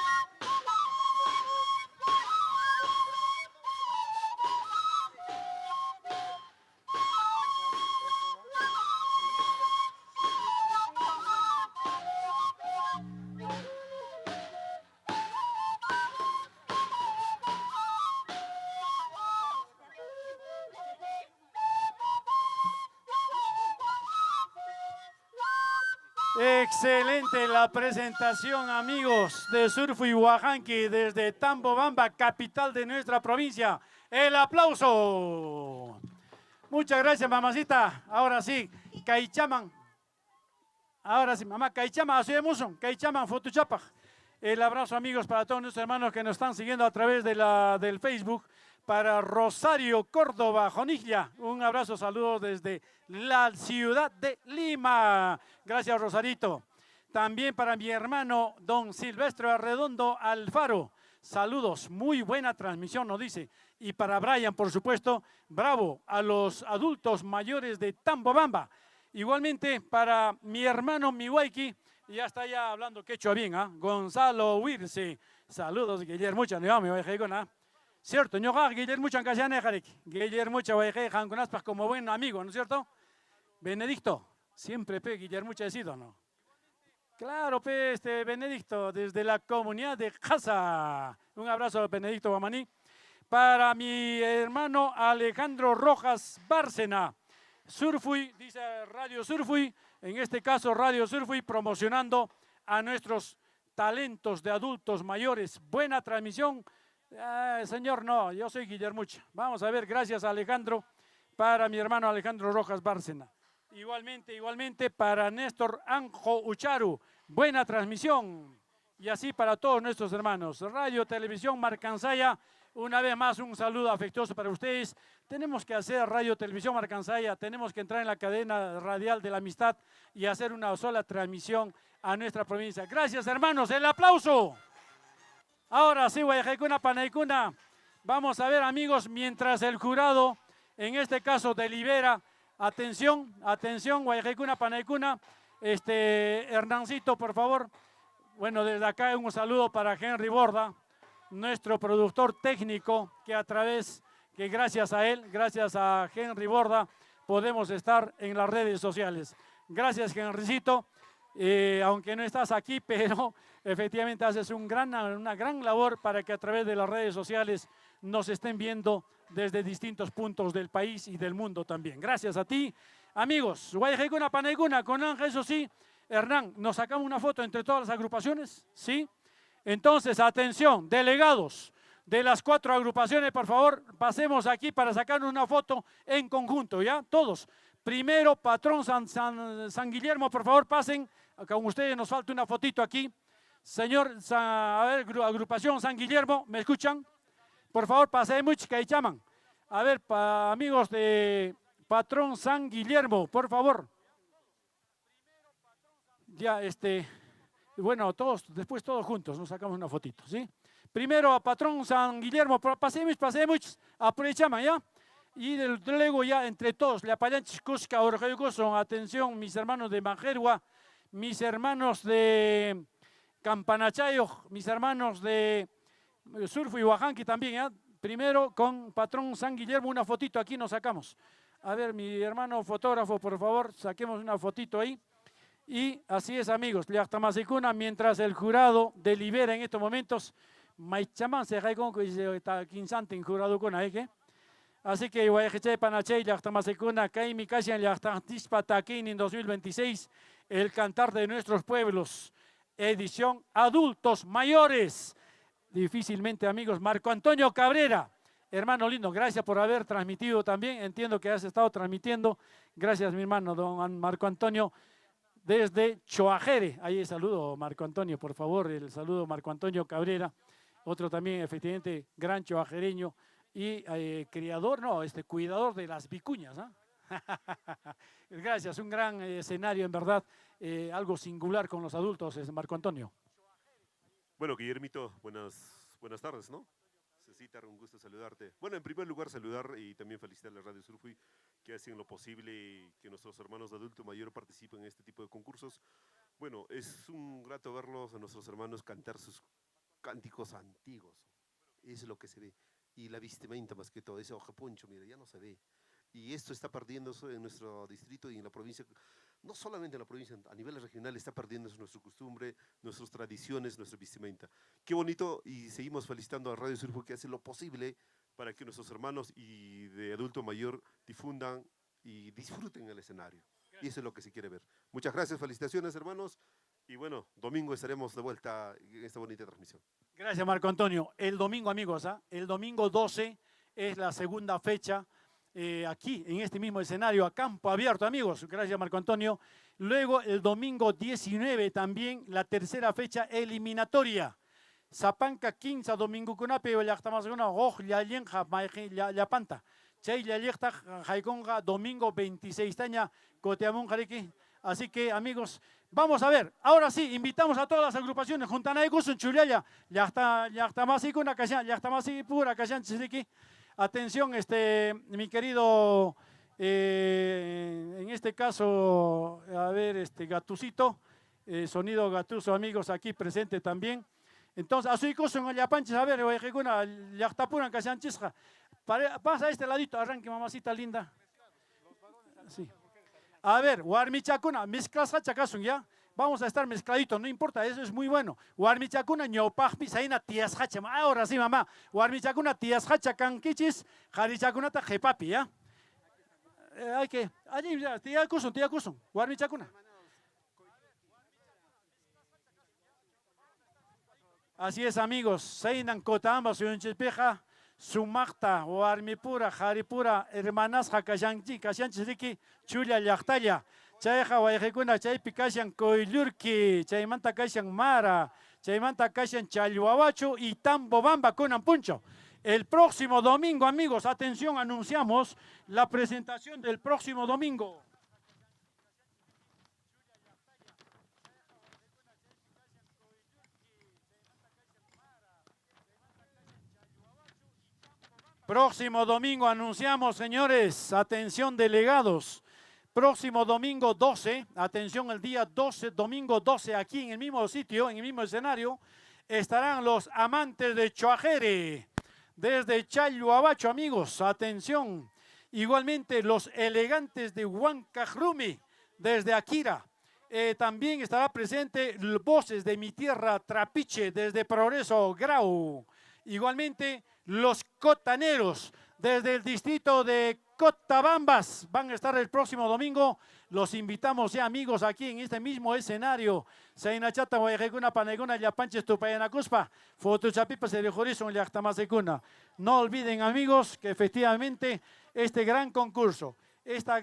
Speaker 1: Excelente la presentación, amigos de Surfo y Huajanqui desde Tambobamba, capital de nuestra provincia. El aplauso. Muchas gracias, mamacita. Ahora sí, Caichaman. Ahora sí, mamá, Caichaman, así Caichaman, Fotuchapaj. El abrazo, amigos, para todos nuestros hermanos que nos están siguiendo a través de del Facebook. Para Rosario Córdoba, Jonilla, un abrazo, saludos desde la ciudad de Lima. Gracias, Rosarito. También para mi hermano, don Silvestre Arredondo Alfaro. Saludos, muy buena transmisión, nos dice. Y para Brian, por supuesto, bravo a los adultos mayores de Tambobamba. Igualmente para mi hermano Miwaiki, ya está ya hablando quechua bien, ¿ah? Gonzalo Wirse. Saludos, Guillermo, ¿ah? Cierto, ñoqa Guillermo Guillermo como buen amigo, ¿no es cierto? Benedicto, siempre pe Guillermo ha sido, ¿no? Claro, pe, Benedicto, desde la comunidad de Casa. Un abrazo, Benedicto Guamaní. Para mi hermano Alejandro Rojas Bárcena, Surfui, dice Radio Surfui, en este caso Radio Surfui, promocionando a nuestros talentos de adultos mayores. Buena transmisión. Señor, no, yo soy Guillermucha. Vamos a ver, gracias Alejandro, para mi hermano Alejandro Rojas Bárcena. Igualmente, igualmente para Néstor Anjo Ucharu. Buena transmisión. Y así para todos nuestros hermanos. Radio, Televisión, Marcansaya. Una vez más, un saludo afectuoso para ustedes. Tenemos que hacer Radio, Televisión, Marcansaya. Tenemos que entrar en la cadena radial de la amistad y hacer una sola transmisión a nuestra provincia. Gracias, hermanos. El aplauso. Ahora sí, Guayajecuna, Panaicuna. Vamos a ver, amigos, mientras el jurado, en este caso, delibera. Atención, atención, Guayajecuna, Panaicuna. Hernancito, por favor. Bueno, desde acá un saludo para Henry Borda, nuestro productor técnico, que a través, que gracias a él, gracias a Henry Borda, podemos estar en las redes sociales. Gracias, Henrycito. Aunque no estás aquí, pero efectivamente haces una gran labor para que a través de las redes sociales nos estén viendo desde distintos puntos del país y del mundo también. Gracias a ti, amigos. Guayajecuna, Panaicuna, con Ángel, eso sí. Hernán, nos sacamos una foto entre todas las agrupaciones, ¿sí? Entonces, atención, delegados de las 4 agrupaciones, por favor, pasemos aquí para sacar una foto en conjunto, ¿ya? Todos. Primero, patrón San Guillermo, por favor, pasen. Con ustedes nos falta una fotito aquí. Señor, a ver, agrupación San Guillermo, ¿me escuchan? Por favor, pasen mucho que ahí llaman. A ver, amigos de patrón San Guillermo, por favor. Ya, bueno, todos, después todos juntos nos sacamos una fotito, ¿sí? Primero a patrón San Guillermo, pasemos, pasemos, aprovechamos, ¿ya? Y luego ya entre todos, Llapayanchis, Cusca, Orjayucoso, atención, mis hermanos de Manjerua, mis hermanos de Campanachayo, mis hermanos de Surfo y Huajanqui también, ¿ya? Primero con patrón San Guillermo, una fotito aquí nos sacamos. A ver, mi hermano fotógrafo, por favor, saquemos una fotito ahí. Y así es, amigos, Llaqtamasicuna, mientras el jurado delibera en estos momentos, Maichaman se jai con que dice, está quinzante en jurado con ahí, ¿qué? Así que Guayajechay, Panachay, Llaqtamasicuna, Kaimi, Kashan, Llaqtantispa, Taquín en 2026, el cantar de nuestros pueblos, edición adultos mayores. Difícilmente, amigos, Marco Antonio Cabrera, hermano lindo, gracias por haber transmitido también, entiendo que has estado transmitiendo, gracias mi hermano, don Marco Antonio, desde Choajere. Ahí saludo, Marco Antonio, por favor, el saludo Marco Antonio Cabrera, otro también, efectivamente, gran choajereño y criador, no, cuidador de las vicuñas, ¿ah? Gracias, un gran escenario, en verdad, algo singular con los adultos, es Marco Antonio.
Speaker 20: Bueno, Guillermito, buenas tardes, ¿no? Cecita, un gusto saludarte. Bueno, en primer lugar, saludar y también felicitar a la Radio Surfui, que hacen lo posible que nuestros hermanos de adulto mayor participen en este tipo de concursos. Bueno, es un grato verlos a nuestros hermanos cantar sus cánticos antiguos. Eso es lo que se ve. Y la vestimenta más que todo, ese ojo poncho, mira, ya no se ve. Y esto está perdiéndose en nuestro distrito y en la provincia, no solamente en la provincia, a nivel regional está perdiéndose nuestra costumbre, nuestras tradiciones, nuestra vestimenta. Qué bonito, y seguimos felicitando a Radio Surfo, que hace lo posible para que nuestros hermanos y de adulto mayor difundan y disfruten el escenario. Y eso es lo que se quiere ver. Muchas gracias, felicitaciones, hermanos. Y bueno, domingo estaremos de vuelta en esta bonita transmisión.
Speaker 1: Gracias, Marco Antonio. El domingo, amigos, ¿ah? El domingo 12 es la segunda fecha aquí, en este mismo escenario, a campo abierto, amigos. Gracias, Marco Antonio. Luego, el domingo 19 también, la tercera fecha eliminatoria. Sapanka 15 domingokunapi llaqtamasikuna huk llallinqa mayqin llapanta. Chay llalliqtaq haykunqa domingo 26 taña kutiamunqa riki. Así que, amigos, vamos a ver. Ahora sí, invitamos a todas las agrupaciones. Juntanaykusun chullalla. Llaqta llaqtamasikuna kashan, llaqtamasipura kashanchis riki. Atención, mi querido, en este caso, a ver, Gatucito, sonido Gatuso, amigos, aquí presente también. Entonces, asuykusun llapanchis, a ver, wayqikuna, llaqtapuran kashanchisqa. Pasa a este ladito, arranque, mamacita linda. Sí. A ver, warmichakuna, mezclasqacha kasun, ¿ya? Vamos a estar mezcladitos, no importa, eso es muy bueno. Warmichakuna ñawpaqpi sayna tiyasqacha. Ahora sí, mamá. Warmichakuna tiyasqacha kankichis, qharichakunata qhipapi, ¿ya? Hay que, allí, ya, tiyakusun, tiyakusun, warmichakuna. Así es, amigos. Saynan Cotabamba suyunchispiqa, sumaqta, warmipura, qharipura, hermanasqa kashanchis, kashanchis riki, chulla llaqtalla. Chayqa wayqikuna chaypi kashan Coyllurqui, chaymanta kashan Mara, chaymanta kashan Challhuahuacho y Tambobamba kunan puncho. El próximo domingo, amigos, atención, anunciamos la presentación del próximo domingo. Próximo domingo anunciamos, señores, atención delegados. Próximo domingo 12, atención el día 12, domingo 12, aquí en el mismo sitio, en el mismo escenario, estarán los amantes de Chuajere, desde Challhuahuacho, amigos, atención. Igualmente los elegantes de Huancajrumi, desde Akira. También estará presente Voces de mi Tierra Trapiche, desde Progreso Grau. Igualmente los cotaneros, desde el distrito de Cotabambas, van a estar el próximo domingo. Los invitamos ya, amigos, aquí en este mismo escenario. Saynachata wayqikuna panaykuna llapanchis tupayanakuspa, fotochapipas rikhurisun llaqtamasikuna. No olviden, amigos, que efectivamente este gran concurso, este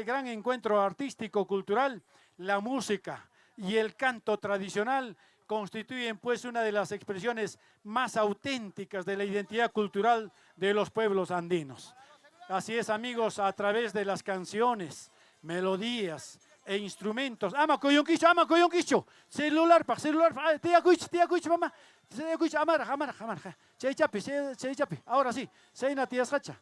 Speaker 1: gran encuentro artístico cultural, la música y el canto tradicional constituyen pues una de las expresiones más auténticas de la identidad cultural de los pueblos andinos. Así es, amigos, a través de las canciones, melodías e instrumentos. Ama coyonquicho, ama coyonquicho. Celular, pa, celular, pa. Ay, tiyakuich, tiyakuich, mamá. Tiyakuich, amara, amara, amara. Chay chapi, chay chapi. Ahora sí, seina tiyasqacha.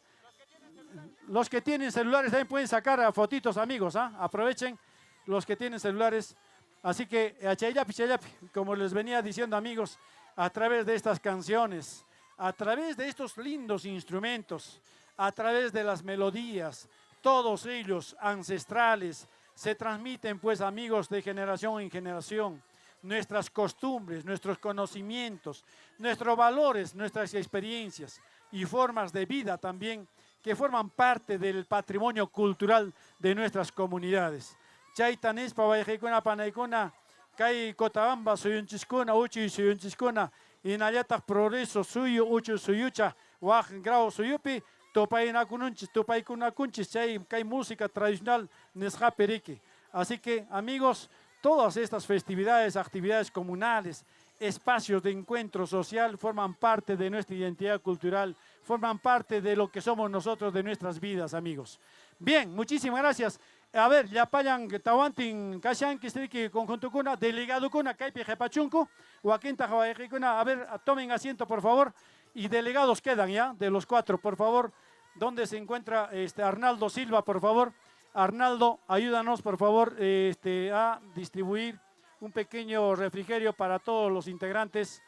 Speaker 1: Los que tienen celulares también pueden sacar a fotitos, amigos, ¿ah? Aprovechen los que tienen celulares. Así que, a Chayapi, Chayapi, como les venía diciendo, amigos, a través de estas canciones, a través de estos lindos instrumentos, a través de las melodías, todos ellos ancestrales, se transmiten, pues, amigos, de generación en generación, nuestras costumbres, nuestros conocimientos, nuestros valores, nuestras experiencias y formas de vida también, que forman parte del patrimonio cultural de nuestras comunidades. Chayta nispa wayqikuna panaykuna kay Cotabamba suyunchiskuna uchuy suyunchiskuna hinallataq Progreso suyu uchuy suyucha waq Grau suyupi tupaynakununchis tupaykunakunchis chay kay música tradicional nisqapi riki. Así que, amigos, todas estas festividades, actividades comunales, espacios de encuentro social forman parte de nuestra identidad cultural, forman parte de lo que somos nosotros, de nuestras vidas, amigos. Bien, muchísimas gracias. A ver, llapallan tawantin kashanki riki conjuntukuna, delegadukuna kaypi qhipachunku, wakinta wayqikuna, a ver, tomen asiento, por favor, y delegados quedan ya, de los 4, por favor. ¿Dónde se encuentra Arnaldo Silva, por favor? Arnaldo, ayúdanos, por favor, a distribuir un pequeño refrigerio para todos los integrantes,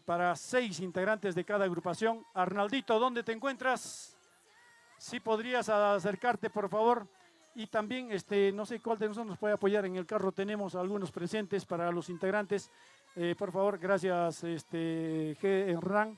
Speaker 1: para 6 integrantes de cada agrupación. Arnaldito, ¿dónde te encuentras? Si podrías acercarte, por favor. Y también, no sé cuál de nosotros nos puede apoyar en el carro, tenemos algunos presentes para los integrantes. Por favor, gracias, G. Hernán,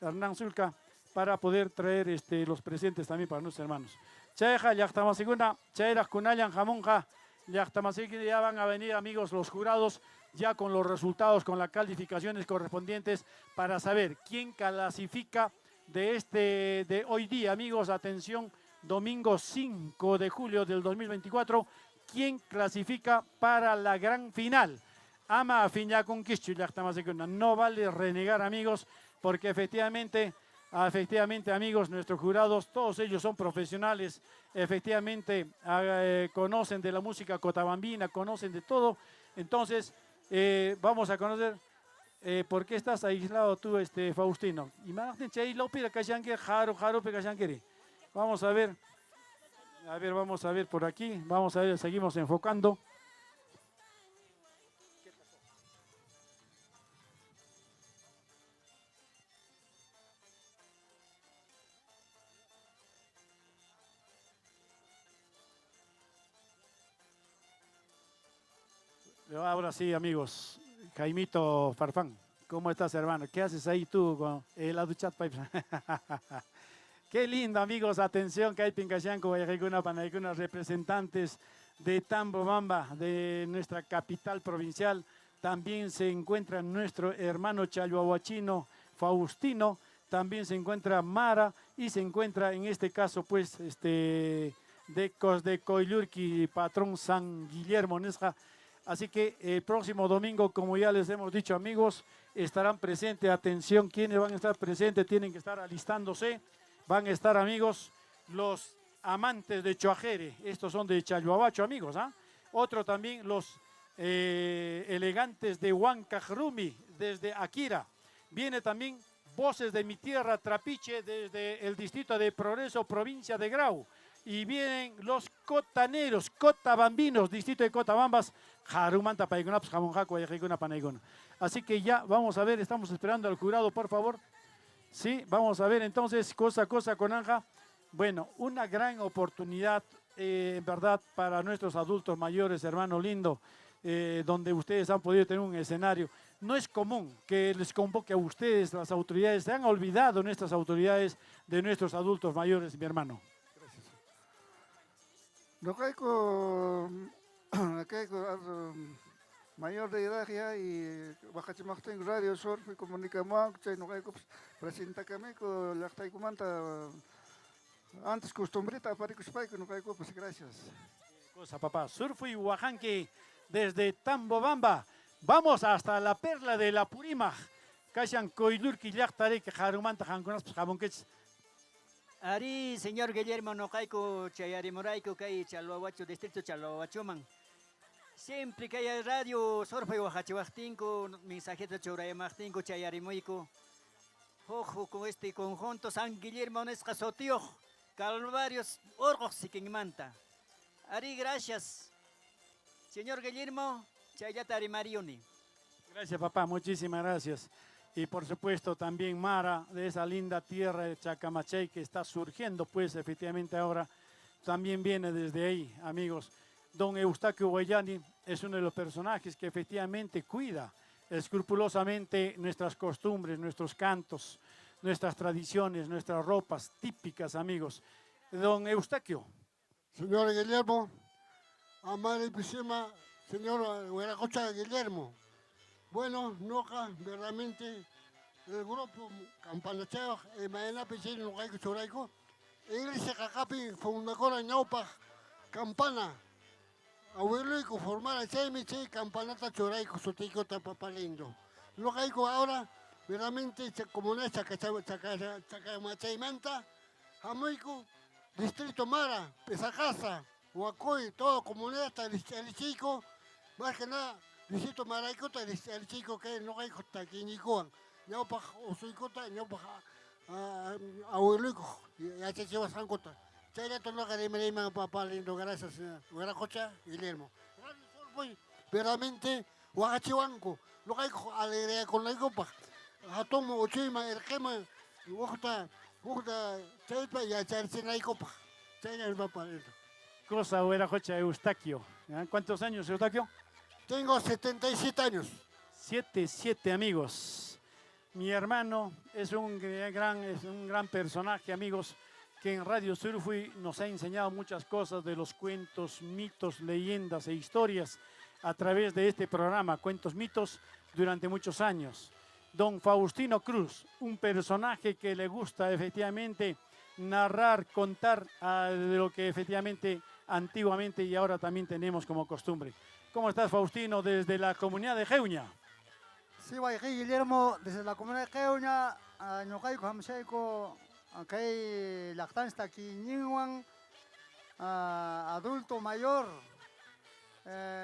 Speaker 1: Hernán Zulca, para poder traer, los presentes también para nuestros hermanos. Chayqa llaqtamasikuna, chayraq kunallan hamunqa llaqtamasiki, ya van a venir, amigos, los jurados, ya con los resultados, con las calificaciones correspondientes para saber quién clasifica de hoy día, amigos, atención, domingo 5 de julio del 2024, quién clasifica para la gran final. Ama phiñakunkischu llaqtamasikuna, no vale renegar, amigos, porque efectivamente, efectivamente, amigos, nuestros jurados, todos ellos son profesionales, efectivamente, conocen de la música cotabambina, conocen de todo. Entonces, vamos a conocer por qué estás aislado tú, Faustino. Vamos a ver, a ver, vamos a ver por aquí, vamos a ver, seguimos enfocando. Ahora sí, amigos, Jaimito Farfán, ¿cómo estás, hermano? ¿Qué haces ahí tú con el Aduchat Pipe? Qué lindo, amigos, atención, que hay Pincashanco, Guayaquil, Panaicuna, representantes de Tambobamba, de nuestra capital provincial. También se encuentra nuestro hermano Chalhuahuachino Faustino, también se encuentra Mara y se encuentra en este caso, pues, de Coyllurqui, patrón San Guillermo Nesja. Así que el próximo domingo, como ya les hemos dicho, amigos, estarán presentes. Atención, quienes van a estar presentes tienen que estar alistándose. Van a estar, amigos, los amantes de Choajere. Estos son de Chalhuahuacho, amigos. ¿Ah? Otro también, los elegantes de Huancajrumi, desde Akira. Viene también Voces de mi Tierra, Trapiche, desde el distrito de Progreso, provincia de Grau. Y vienen los cotaneros, cotabambinos, distrito de Cotabambas, Jarumanta, Paigonaps, Jamonjaco, Ayajaicuna, Panaigona. Así que ya vamos a ver, estamos esperando al jurado, por favor. Sí, vamos a ver entonces, cosa, cosa con Anja. Bueno, una gran oportunidad, en verdad, para nuestros adultos mayores, hermano lindo, donde ustedes han podido tener un escenario. No es común que les convoque a ustedes, las autoridades, se han olvidado nuestras autoridades de nuestros adultos mayores, mi hermano.
Speaker 13: Noqayku kayku mayor de edad ya y waqachimaqtinku Radio Sur comunicamuwanku chay noqaykupas presentakamuyku llaqtaykumanta antes costumbrita aparikuspayku noqaykupas, gracias.
Speaker 1: Cosa, papá. Surfo y Huajanqui desde Tambobamba. Vamos hasta la perla de la Purímac. Kashan Coyllurqui llaqtariki harumanta qamkunaspas hamunkichis.
Speaker 12: Ari, señor Guillermo, noqayku chayarimurayku kay Chalhuahuacho, distrito Chalhuahuachoman. Siempre que hay radio Surfo y waqachiwaqtinku, mensajeta churayamaqtinku chayarimuyku. Ojo con este conjunto San Guillermo nisqa sutiyuq, Calvarios orqoq sikinmanta. Ari, gracias. Señor Guillermo, chayllata rimariuni.
Speaker 1: Gracias, papá, muchísimas gracias. Y por supuesto también Mara, de esa linda tierra de Chacamachay que está surgiendo, pues efectivamente ahora también viene desde ahí, amigos. Don Eustaquio Guayani es uno de los personajes que efectivamente cuida escrupulosamente nuestras costumbres, nuestros cantos, nuestras tradiciones, nuestras ropas típicas, amigos. Don Eustaquio.
Speaker 6: Señor Guillermo, Amari Pisima, señor Huiracocha Guillermo. Bueno, noqa, verdaderamente, el grupo Campanacheo, Emaena Pichín, Noqayku Churayku, Iglesia Qaqapi, fundacora ñawpaq campana, abueluyku formara chaymi chay campanata churayku sutiykuta papá lindo. Noqayku ahora, verdaderamente, comunidad Chacamachaymanta, hamuyku, Distrito Mara, Pesacasa, Huacoy, toda comunidad alichiyku, más que nada, Distrito Maraykuta alichiyku kay noqayku takiyniykuwan, ñawpaq usuykuta, ñawpaq abueluyku yachachiwasqankuta. Chayllata noqa rimariyman, papá lindo, gracias, Huiracocha Guillermo. Verdaderamente, waqachiwanku, noqayku alegriakunaykupaq, hatunman, uchuyman, irqiman, hukta, hukta chaypa yacharchinaykupaq. Chaylla, papá lindo.
Speaker 1: Cosa, Huiracocha Eustaquio. ¿Cuántos años, Eustaquio?
Speaker 6: Tengo 77 años.
Speaker 1: 7, 7, amigos. Mi hermano es un gran personaje, amigos, que en Radio Surfui nos ha enseñado muchas cosas de los cuentos, mitos, leyendas e historias a través de este programa, Cuentos Mitos, durante muchos años. Don Faustino Cruz, un personaje que le gusta efectivamente narrar, contar de lo que efectivamente antiguamente y ahora también tenemos como costumbre. ¿Cómo estás, Faustino, desde la comunidad de Jeuña?
Speaker 13: Sí, Guillermo, desde la comunidad de Jeuña, ñuqayku hamushayku kay llaqtanchik takiyninwan adulto mayor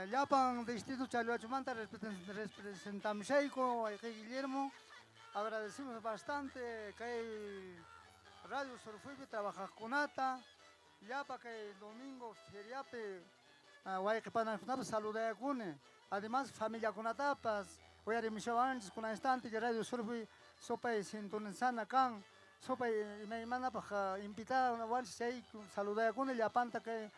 Speaker 13: llapan distrito Chalhuachumanta representamushayku, wayqiy Guillermo. Agradecemos bastante kay Radio Surfuypi trabajaqkunata, llapa kay domingo feriapi wayqi panakunapas saludayakuni, además familiakunatapas uyarimushawanchis kuna instante que Radio Surfuy supay sintonizana kan, supay imaymanapaq invitada wanchis chay saludayakuni llapanta kay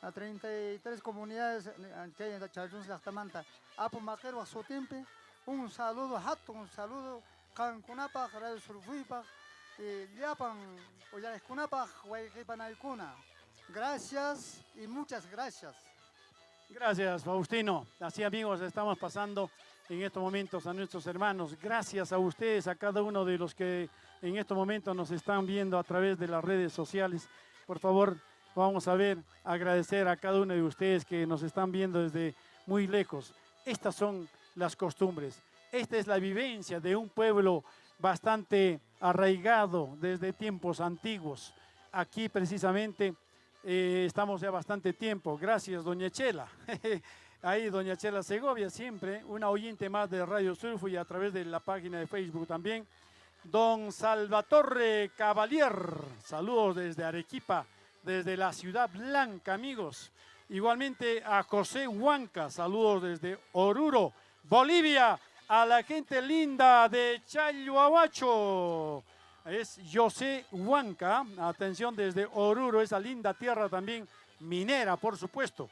Speaker 13: 33 comunidades kay Chalchuns llaqtamanta. Apu Maqirwaq sutinpi un saludo hatun, un saludo qankunapaq, Radio Surfuypaq, llapan uyariqkunapaq, wayqipanaykuna. Gracias y muchas gracias.
Speaker 1: Gracias, Faustino. Así, amigos, estamos pasando en estos momentos a nuestros hermanos. Gracias a ustedes, a cada uno de los que en estos momentos nos están viendo a través de las redes sociales. Por favor, vamos a ver, agradecer a cada uno de ustedes que nos están viendo desde muy lejos. Estas son las costumbres. Esta es la vivencia de un pueblo bastante arraigado desde tiempos antiguos. Aquí precisamente estamos ya bastante tiempo. Gracias, doña Chela. Ahí, doña Chela Segovia, siempre una oyente más de Radio Surfo y a través de la página de Facebook también. Don Salvatore Cavalier, saludos desde Arequipa, desde la Ciudad Blanca, amigos. Igualmente a José Huanca, saludos desde Oruro, Bolivia. A la gente linda de Challhuahuacho, es José Huanca, atención desde Oruro, esa linda tierra también minera, por supuesto.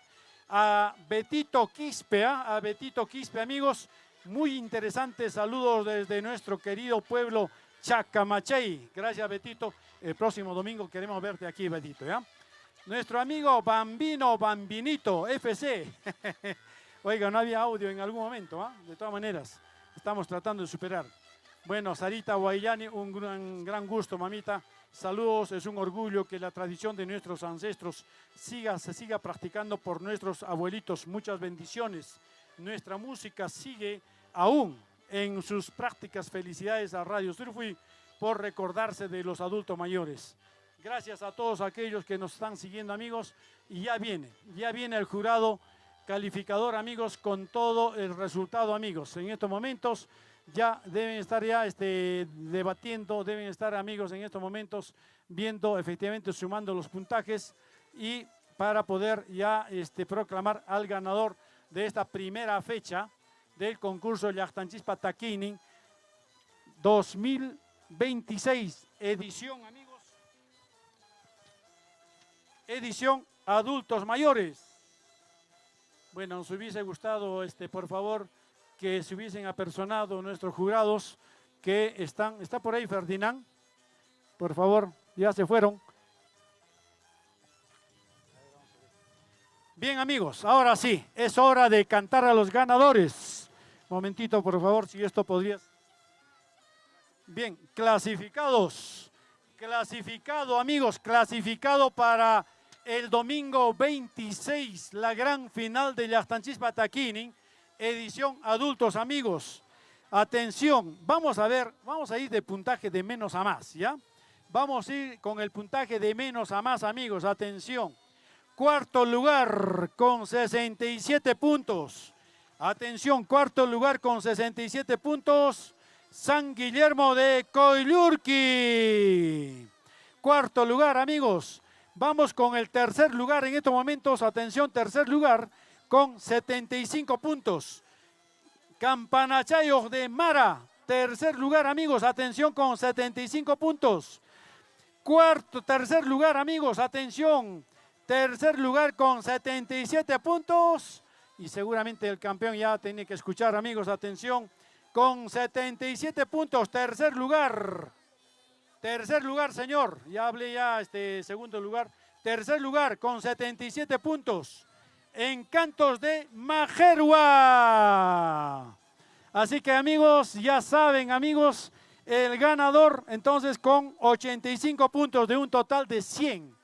Speaker 1: A Betito Quispe, a Betito Quispe, amigos, muy interesante, saludos desde nuestro querido pueblo Chacamachay. Gracias, Betito. El próximo domingo queremos verte aquí, Betito, ¿ya? Nuestro amigo Bambino Bambinito, FC. Oiga, no había audio en algún momento, ¿ah? De todas maneras, estamos tratando de superar. Bueno, Sarita Guayani, un gran, gran gusto, mamita. Saludos, es un orgullo que la tradición de nuestros ancestros se siga practicando por nuestros abuelitos. Muchas bendiciones. Nuestra música sigue aún en sus prácticas. Felicidades a Radio Surfui por recordarse de los adultos mayores. Gracias a todos aquellos que nos están siguiendo, amigos. Y ya viene el jurado calificador, amigos, con todo el resultado, amigos. En estos momentos ya deben estar debatiendo, deben estar, amigos, en estos momentos viendo, efectivamente, sumando los puntajes y para poder ya proclamar al ganador de esta primera fecha del concurso Llaqtanchispa Takiynin 2026, edición, amigos, edición adultos mayores. Bueno, nos hubiese gustado, por favor, que se hubiesen apersonado nuestros jurados que están, está por ahí Ferdinand, por favor, ya se fueron. Bien, amigos, ahora sí, es hora de cantar a los ganadores. Momentito, por favor, si esto podría... Bien, clasificados. Clasificado, amigos, clasificado para el domingo 26, la gran final de Llaqtanchispa Takiynin, edición adultos, amigos. Atención, vamos a ver, vamos a ir de puntaje de menos a más, ¿ya? Vamos a ir con el puntaje de menos a más, amigos, atención. Cuarto lugar con 67 puntos. Atención, cuarto lugar con 67 puntos, San Guillermo de Coyllurqui. Cuarto lugar, amigos. Vamos con el tercer lugar en estos momentos. Atención, tercer lugar con 75 puntos. Campanachayo de Mara. Tercer lugar, amigos. Atención, con 75 puntos. Cuarto, tercer lugar, amigos. Atención. Tercer lugar con 77 puntos. Y seguramente el campeón ya tiene que escuchar, amigos. Atención. Con 77 puntos, tercer lugar. Tercer lugar, señor. Ya hablé ya, este segundo lugar. Tercer lugar con 77 puntos. Encantos de Majerua. Así que amigos, ya saben amigos, el ganador entonces con 85 puntos de un total de 100.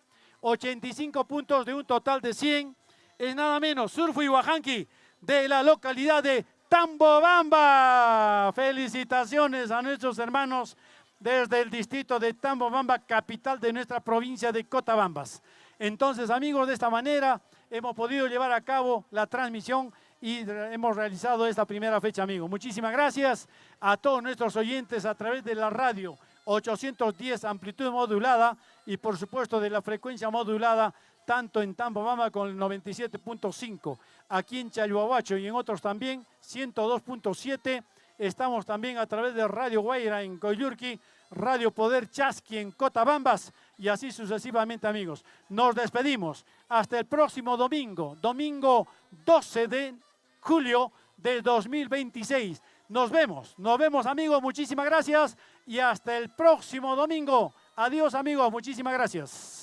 Speaker 1: 85 puntos de un total de 100 es nada menos Surfo y Huajanqui de la localidad de Tambobamba. Felicitaciones a nuestros hermanos desde el distrito de Tambobamba, capital de nuestra provincia de Cotabambas. Entonces, amigos, de esta manera hemos podido llevar a cabo la transmisión y hemos realizado esta primera fecha, amigos. Muchísimas gracias a todos nuestros oyentes a través de la radio 810 amplitud modulada y por supuesto de la frecuencia modulada tanto en Tambobamba con el 97.5, aquí en Chalhuahuacho y en otros también 102.7. Estamos también a través de Radio Guaira en Coyurqui, Radio Poder Chasqui en Cotabambas y así sucesivamente, amigos. Nos despedimos hasta el próximo domingo, domingo 12 de julio de 2026. Nos vemos amigos, muchísimas gracias y hasta el próximo domingo. Adiós amigos, muchísimas gracias.